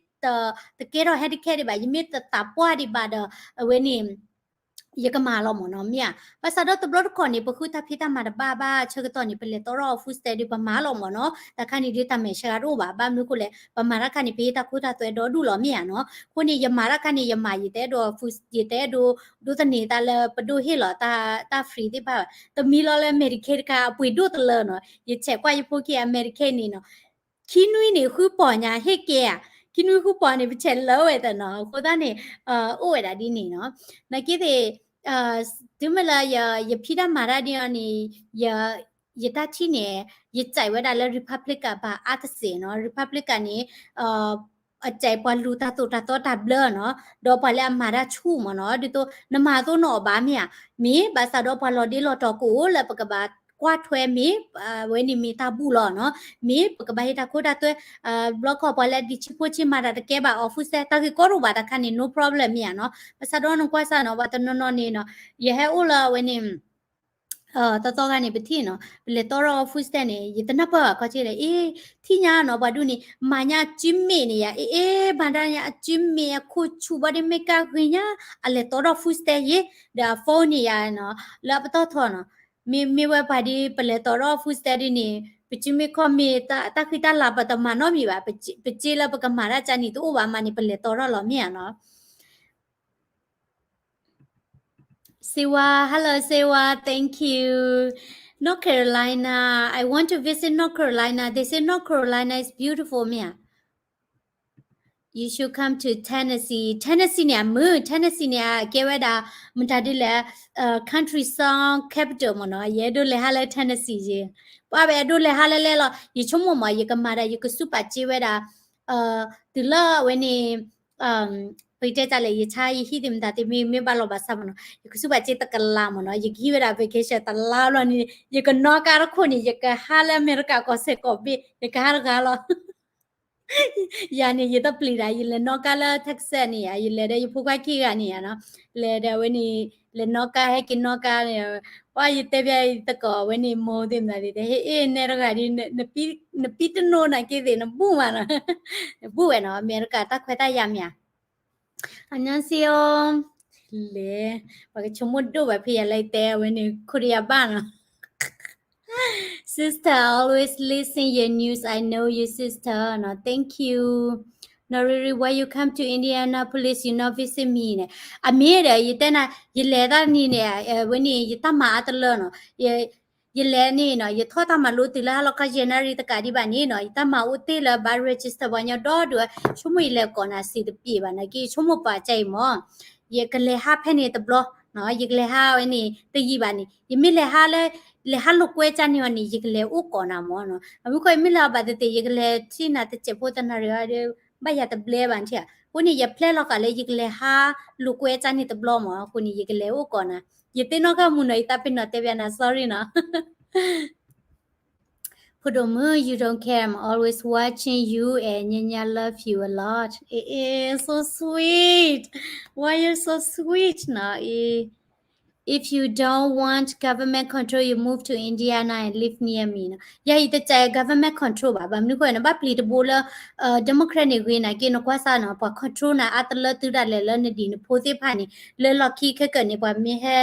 တကဲထီၣ် handicap ဒံးဘၣ် ယမ့ၢ်တသးပှၢ်ဒံးဘၣ်ဒီး အဝဲန့ၣ် ယကမၤလီၤမ့ၢ်နီၤ မ့ၢ်ဧါ, ဘၣ်ဆၣ်ဒီးတဘျီတခီၣ်န့ၣ် ပဃုတၢ်ဖံးတၢ်မၤတဘၣ်ဘၣ် ဆၢကတီၢ်န့ၣ် ပလဲၤတီထီၣ် food stamp ဒီးပမၤလီၤမ့ၢ်နီၤ, တၢ်ခါန့ၣ်ဒုးတၢ်မဲာ်ဆှးတအိၣ်ဘၣ် ဘၣ်မနုၤဃိလဲၣ် ပမၤတၢ်ခါန့ၣ် ပဟ့ၣ်တၢ်ခိတၢ်သွဲဒီဒူၣ်လီၤမ့ၢ်ဧါနီၤ, အဃိန့ၣ် ယမၤတၢ်ခါန့ၣ် ယမၤ ယတအဲၣ်ဒိး food ယတအဲၣ်ဒိး ဒိးသန့ၤသးလၢပဒိၣ်ဟ့ၣ်လီၤတၢ် free သ့ၣ်တဖၣ်ဘၣ်, တမံၤလီၤလၢ Medicaid တခါ အပှ့ၤဒိၣ်တလၢနီၤ, ယဆဲးကွၢ်ယဖိခံ Medicaid န့ၣ်နီၤ ခံနွံန့ၣ် ဃုပီၢ်ညါ ဟ့ၣ်ကဲဧါ, ခံနွံဃုပီၢ်န့ၣ် ပဆဲးလၢဝဲတနီၤ အဃိသတးန့ၣ် အိၣ်ဝဲဒၣ်ဒ်န့ၣ်နီၤ, နာ်က့သ့ၣ် တုၤမ့ၢ်လၢ ယဖံးတၢ်မၤတၢ်ဒ်အံၤန့ၣ် ယတၢ်ထံၣ်န့ၣ် ယစံးဝဲဒၣ်လၢ Republican ဘၣ်အါတစဲးနီၤ, Republican န့ၣ် အစံးပှၤလူၤတၢ်သိၣ်တၢ်သီတၢ်ဘျၢနီၤ, ဒီးပှၤလၢအမၤတၢ်ဆူၣ်မ့ၢ်နီၤ, ဒ်သိးနမၤသိးနအီၣ်ဘၣ်မ့ၢ်ဧါ, မ့ၢ်ဘၣ်ဆၣ်ဒီးပှၤလီၤဒ့လီၤတီၤကအိၣ်လၢပကဘၣ်ကွၢ်ထွဲမ့ၢ် ဝဲန့ၣ်မ့ၢ်တၢ်ဘူၣ်လီၤနီၤ, မ့ၢ်ပကဘၣ်ဟ့ၣ်တၢ်ခိတၢ်သွဲ ဘျီခီၣ်ပှၤလၢဒံးဆံးဖိဆံးမၤတၢ်တကဲဘၣ် အီၤ food stamp တၢ်ဂ့ၢ်ကီတအိၣ်ဘၣ်တၢ်ခါန့ၣ် no problem မ့ၢ်ဧါနီၤ, ဘၣ်ဆၣ်ဒီးနကွၢ်စၢ်နီၤ ပှၤတနီၤနီၤန့ၣ်နီၤ ယဟဲအိၣ်လၢအဝဲန့ၣ် သီသီဂၤန့ၣ် ပထံၣ်နီၤ ပလဲၤတီထီၣ်အီၤ food stamp န့ၣ် ယတနၢ်ပၢၢ်ဘၣ်ခီက့လဲၣ် အ့ ထံၣ်ညါနီၤ ပှၤဒူၣ်န့ၣ် မၤညါအစုမ့ၣ်န့ၣ်ယၤ အ့ အ့ မၤဒၣ်ညါအစုမ့ၣ် အခိၣ်ဆူၣ်ဘီဒ့မ့ၢ်ကါဂ့ၤညါ အလဲၤတီထီၣ် food stamp ယ့ ဒီးအ phone န့ၣ်ယၤနီၤ လၢအပတီၢ်ထီနီၤ မ့မ့ၢ်ဝဲပှၤဒ်ပလဲၤတီထီၣ် food stamp ဒ်န့ၣ် ပစုမ့ၢ်ခီၣ်မ့ၢ် တၢ်ဃံတၢ်လၤပတမၤနီတမံၤဘၣ် ပစ့လၢပကမၤတၢ်ကါန့ၣ်တအိၣ်ဘၣ်မးန့ၣ် ပလဲၤတီထီၣ်လီၤမ့ၢ်ဧါနီၤ Siwa, hello Siwa, thank you. North Carolina, I want to visit North Carolina. They say North Carolina is beautiful, မ့ၢ်ဧါ. You should come to Tennessee. Tennessee န့ၣ် အမုာ် Tennessee န့ၣ် အကဲဝဲဒၣ် မတၤဒ်လဲၣ် country song capital မ့ၢ်နီၤ. ယအဲၣ်ဒိးလဲၤဟးလၢ Tennessee ယ့ၣ်. ပှၤဘၣ်အဲၣ်ဒိးလဲၤဟးလၢလဲၣ်လီၤ. ယဆိကမိၣ်မး ယကမၤဒၣ် ယကစူးပာ်စ့ဝဲဒၣ် တုၤလၢအဝဲန့ၣ် ပကတဲတၢ်လဲၣ် ယဆါယဟံၣ်သ့ၣ်မတၤသ့ၣ်မ့ၢ်ဘၣ်လီၤဘၣ်ဆၣ်မ့ၢ်နီၤ ယကစူးပာ်စ့တကလးမ့ၢ်နီၤ ယကဟံးဝဲဒၣ် vacation တလါဘျီန့ၣ် ယကနီၣ်ကါတခိၣ်န့ၣ် ယကဟးလၢအမဲရကၤကီၢ်စဲၣ်ကီၢ်ဘ့ၣ် ယကဟးတဂၤလီၤ ယၤန့ၣ် ယတပျံၤဒၣ် ယလဲၤနီၣ်ကါလၢ Texas န့ၣ်ယၤ ယလဲၤဒီးယဖိခွါခံဂၤန့ၣ်ယၤနီၤ လဲၤဒီးအဝဲန့ၣ် လဲၤနီၣ်ကါဟဲက့ၤနီၣ်ကါန့ၣ် ပှၤယတဲဘၣ်ယသကိးအဝဲန့ၣ် မိၢ်သ့ၣ်မတၤသ့ၣ် ဟဲအ့ၣ်နဲတဂၤဒ် နပံတနိးနာ်က့သ့ၣ် နဘူၣ်မးနီၤ နဘူၣ်ဝဲနီၤ အမဲရကၤတၢ်ခွဲးတၢ်ယာ်မ့ၢ်ဧါ အညါစံအိ လဲၤ ပှၤကဆိကမိၣ်ဒိၣ်ဘၣ်ဖဲယၤလၢယတဲအဝဲန့ၣ် ခိၣ်တယၤဘၣ်နီၤ Sister, always listen your news. I know you, sister. No, thank you. Noriri, why you come to Indianapolis? You not visit me န့ၣ် အမ့ၢ်ဒီး ယတဲနၤ ယလဲၤတၢ်န့ၣ်န့ၣ် ဝဲန့ၣ် ယတၢ်မၤအါတလၢနီၤ ယလဲၤန့ၣ်နီၤ ယထီၣ်တၢ်မၤလိတုၤလၢဟါလီၤခီ ယနၣ်ရံၣ်တကးဒံးဘၣ်န့ၣ်နီၤ ယတၢ်မၤအိၣ်တ့ၢ်လၢဘၣ် register ပှၤညီဒီဒူၣ် ဆိကမိၣ်ယလဲၤကိးနၤစံးတပျ့ၤဘၣ်နာ်က့ ယဆိကမိၣ်ပာ်ကါအံၤမ့ၢ် ယကလဲၤဟးဖဲန့ၣ်တဘျီ ယကလဲၤဟးဝဲန့ၣ် တယံာ်ဘၣ်န့ၣ် ယမ့ၢ်လဲၤဟးလၢ လဲၤဟးလိာ်ကွဲကါန့ၣ်အီၤန့ၣ် ယကလဲၤအိၣ်ကိးနၤမ့ၢ်နီၤ အမ့ၢ်ခီ ယမ့ၢ်လဲၤအီၤဘၣ်သ့ၣ်သ့ၣ် ယကလဲၤထံၣ်နၤတစဲးဖိတနၣ်ရံၣ်အီၤဒီး ဘၣ်ယၤတဘျဲဘၣ်ထံၣ်ဧါ အဃိန့ၣ် ယဖျဲလီၤဃာ်လၢယကလဲၤဟးလိာ်ကွဲကါန့ၣ်တဘျီမ့ၢ် အဃိန့ၣ် ယကလဲၤအိၣ်ကိးနၤ ယသ့ၣ်နီၣ်ကါမုၢ်နီၤ ယသးပ့ၤနီၣ်တဲဘၣ်နၤ sorry နီၤ ဖိဒိၣ်မုၣ် you don't care, I'm always watching you and Nyanya love you a lot. Eh, eh, so sweet. Why you're so sweet နီၤ eh, if you don't want government control, you move to Indiana and live near me နီၤ ယၤအံၤတစဲး government control ဘၣ် ဘၣ်မနုၤဃိန့ၣ် ဘၣ်ပျံၤတဘိလၢ democrat န့ၣ်ဂ့ၤနာ်က့ နကွၢ်စၢ်နီၤ ပှၤ control နၤအါတလၢတုၤဒၣ်လဲာ်လၢနဒံၣ်နဖိသ့ၣ်တဖၣ်န့ၣ် လၢလီၢ်ခံခဲကၢၢ်န့ၣ် ပှၤမ့ၢ်ဟဲ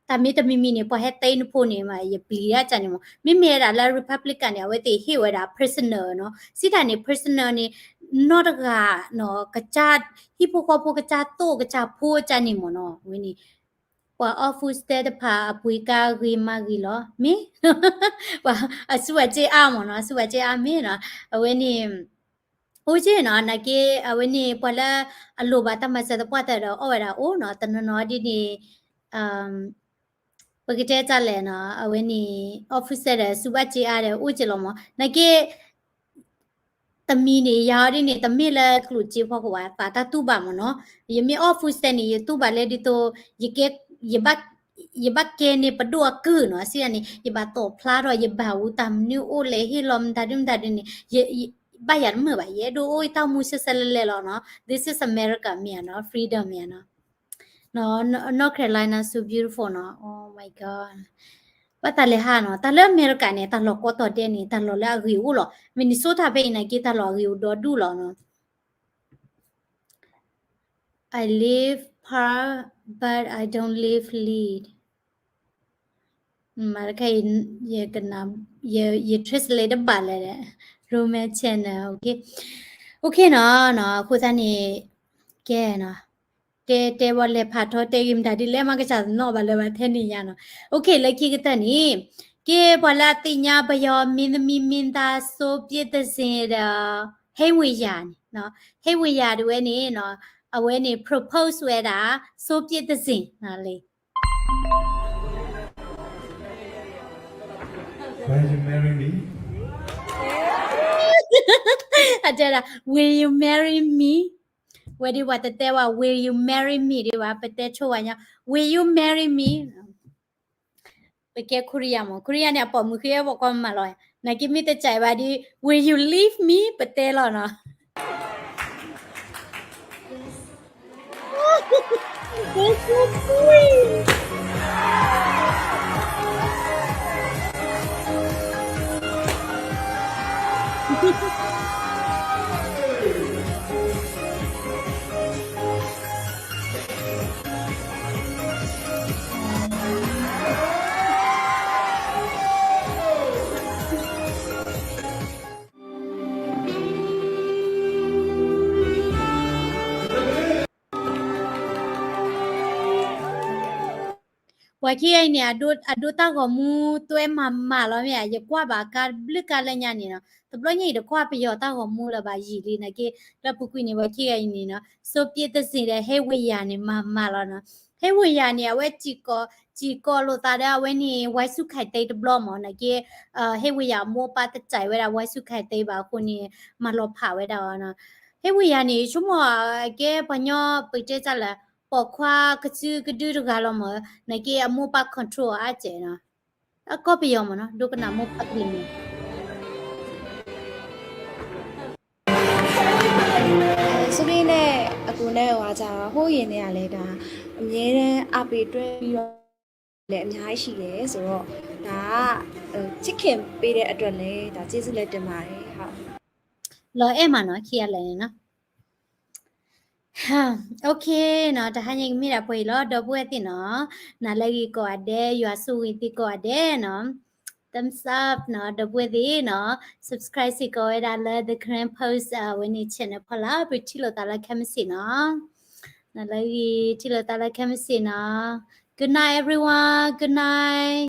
တၢ်မ့ၢ်တမံၤမံၤန့ၣ် ပှၤဟဲတဲနဖိန့ၣ် ယပျံၤဒၣ်ကန့ၣ်မ့ၢ် မ့မ့ၢ်ဝဲဒၣ်လၢ Republican န့ၣ် အဝဲသ့ၣ်ဟ့ၣ်ဝဲဒၣ် prisoner နီၤ စံးတၢ်န့ၣ် prisoner န့ၣ် နီတဂၤနီၤ ကစၢ် ဟံၣ်ဖိဃီဖိကစၢ်သိၣ်ကစၢ်ဖိကန့ၣ်မ့ၢ်နီၤ ဝဲန့ၣ် ပှၤအီၣ် food stamp တဖၣ်အပှ့ၤကါဂ့ၤမးဂ့ၤလီၤ မ့ၢ် ပှၤအစူၢ်ဘၣ်စ့အါမ့ၢ်နီၤ အစူၢ်ဘၣ်စ့အါမ့ၢ်နီၤ အဝဲန့ၣ် အိၣ်က့နီၤ နာ်က့ အဝဲန့ၣ် ပှၤလၢအလိၣ်ဘၣ်တၢ်မၤစၢၤသပှၢ်တၢၢ်ဒီးအီၣ်ဝဲဒၣ်အိၣ်နီၤ တနီၤနီၤဒ်န့ၣ် ပကတဲတၢ်လဲၣ်နီၤ အဝဲန့ၣ် အီၣ် food stamp ဒီးစူၢ်ဘၣ်စ့အါဒီးအိၣ်က့လီၤမ့ၢ် နာ်က့ တမံၤန့ၣ် ယၤအီၤဒ်န့ၣ် တမ့ၢ်လၢကျိၣ်စ့ဖီခိၣ်ဘၣ် သးတၢ်တူၢ်ဘၣ်မ့ၢ်နီၤ ယမ့ၢ်အီၣ် food stamp န့ၣ် ယတူၢ်ဘၣ်လၢဒ်သိး ယကဲ ယဘၣ် ယဘၣ်ကဲန့ၢ်ပဒိၣ်အကုၢ်နီၤ, စံးဒ်န့ၣ် ယဘၣ်သိးဖျါထီၣ် ယဘၣ်ဝူတၢ်မနုၤအိၣ်လဲၣ် ဟ့ၣ်လီၤမတၤဒုမတၤဒုန့ၣ် ယ ဘၣ်ယၤတမုာ်ဘၣ်, ယအဲၣ်ဒိးအိၣ်ယတၢ်အိၣ်မူဆဲဆဲလဲၣ်လဲၣ်လီၤနီၤ. This is America မ့ၢ်ဧါနီၤ, freedom မ့ၢ်ဧါနီၤ. North Carolina so beautiful နီၤ, oh my god. ဘၣ်သးလဲၤဟးနီၤ, တၢ်လၢအမဲရကၤန့ၣ် တၢ်လီၢ်ကိးတီၤဒဲးန့ၣ် တၢ်လီၢ်လၢအဂ့ၤအိၣ်လီၤ. Minnesota ဖဲအံၤနာ်က့ တၢ်လီၢ်အဂ့ၤအိၣ်ဒီဒူၣ်လီၤနီၤ. I live Park, but I don't live Lead. မ့ၢ်တခါအံၤ ယကနၣ်, ယ ယ translate တဘၣ်လဲၣ်, Roman channel, okay, okay နီၤ, အဃိသတးန့ၣ် ကဲနီၤ, တဲတဲဝဲလဲၤဖးထီ တဲဂ့ၤမတၤဒ်လဲၣ် မ့ၢ်ကစၢ်သနီၣ်ဘၣ်လၢၤဘၣ်ထဲန့ၣ်ညါနီၤ. Okay လၢခံကတၢၢ်န့ၣ် ကဲပှၤလၢအသ့ၣ်ညါပယီၤ မင်းသမီး မင်းသား စိုးပြည့်တင့် ဒီး ဟဲဝ့ၤယၤန့ၣ်နီၤ, ဟဲဝ့ၤယၤတဝဲန့ၣ်နီၤ, အဝဲန့ၣ် propose ဝဲဒၣ် စိုးပြည့်တင့် နီၤလံ Will you marry me? အတဲဒၣ် Will you marry me? ဝဲဒ်ပှၤတတဲဝဲ Will you marry me ဒ်ဘၣ် ပတဲဆိဝဲညါ Will you marry me? ပကဲ Korea မး, Korea န့ၣ် အပိာ်မုၣ်ဃ့ဝဲပှၤကီမးလီၤ, နာ်က့မ့ၢ်တကးဘၣ်ဒ် Will you leave me? ပတဲလီၤနီၤ. That's so sweet. ပှၤခံဂၤအံၤန့ၣ် အဒိတၢ်ဂီၤမူတွဲမၤမၤလီၤမ့ၢ်ဧါ, ယကွၢ်ဘၣ်ကါဘျုးကါလၢညါန့ၣ်နီၤ, တဘျီညါအံၤတကွၢ်ပယီၤတၢ်ဂီၤမူလၢၤဘၣ်ယံာ်လံနာ်က့, လၢပူၤကွံာ်န့ၣ် ပှၤခံဂၤအံၤန့ၣ်နီၤ စိုးပြည့်တင့် ဒီး ဟဲဝ့ၤယၤန့ၣ် မၤမၤလီၤနီၤ. ဟဲဝ့ၤယၤန့ၣ် အဝဲ စံၣ်ကိးလိာ်သးဒီးအဝဲန့ၣ် ဝါစုခိုင်သိန်း တဘျီမး, နာ်က့ ဟဲဝ့ၤယၤအမိၢ်အပၢ်တစဲးဝဲဒၣ် ဝါစုခိုင်သိန်း ဘၣ်အဃိန့ၣ် မၤလီၤဖးဝဲဒၣ်အီၤနီၤ. ဟဲဝ့ၤယၤန့ၣ် ဆိကမိၣ်အကဲပှၤညီပတဲတၢ်လၢ ပိာ်ခွါကစုကဒုတဂၤလီၤမး, နာ်က့အမိၢ်ပၢ် control အါစဲးနီၤ. အကီၢ်ပယီၤမးနီၤ ဒိကနၣ်မိၢ်ပၢ်တလံၤမး. ဆိုရင်လည်း အကိုနဲ့ဝါကျတော့ ဟိုးရင်ထဲကလည်း ဒါ အမြဲတမ်း အားပေးတွဲပြီးတော့ လည်း အများကြီးရှိတယ်ဆိုတော့ ဒါက ချစ်ခင်ပေးတဲ့အတွက်လည်း ဒါ ကျေးဇူးလည်းတင်ပါတယ်. လီၤအဲၣ်မးနီၤ ခံဂၤလၢာ်န့ၣ်နီၤ. Okay နီၤ, တဟါညါကမ့ၢ်ဒၣ်ပှဲၤအံၤလီၤ ဒီပုၢ်ဝဲၢ်သ့ၣ်နီၤ, နၤလၢဂ့ၤကိးဂၤဒဲး, ယွၤဆိၣ်ဂ့ၤသုကိးဂၤဒဲးနီၤ. Thumbs up နီၤ, ဒီပုၢ်ဝဲၢ်သ့ၣ်နီၤ, subscribe စ့ၢ်ကီးဝဲဒၣ်လၢ The Karen Post အဝဲန့ၣ် channel ဖီလာ်, ပထံၣ်လိာ်သးလၢခဲမုၢ်ဆ့ၣ်နီၤ. နၤလၢဂ့ၤ ထံၣ်လိာ်သးလၢခဲမုၢ်ဆ့ၣ်နီၤ. Good night everyone, good night.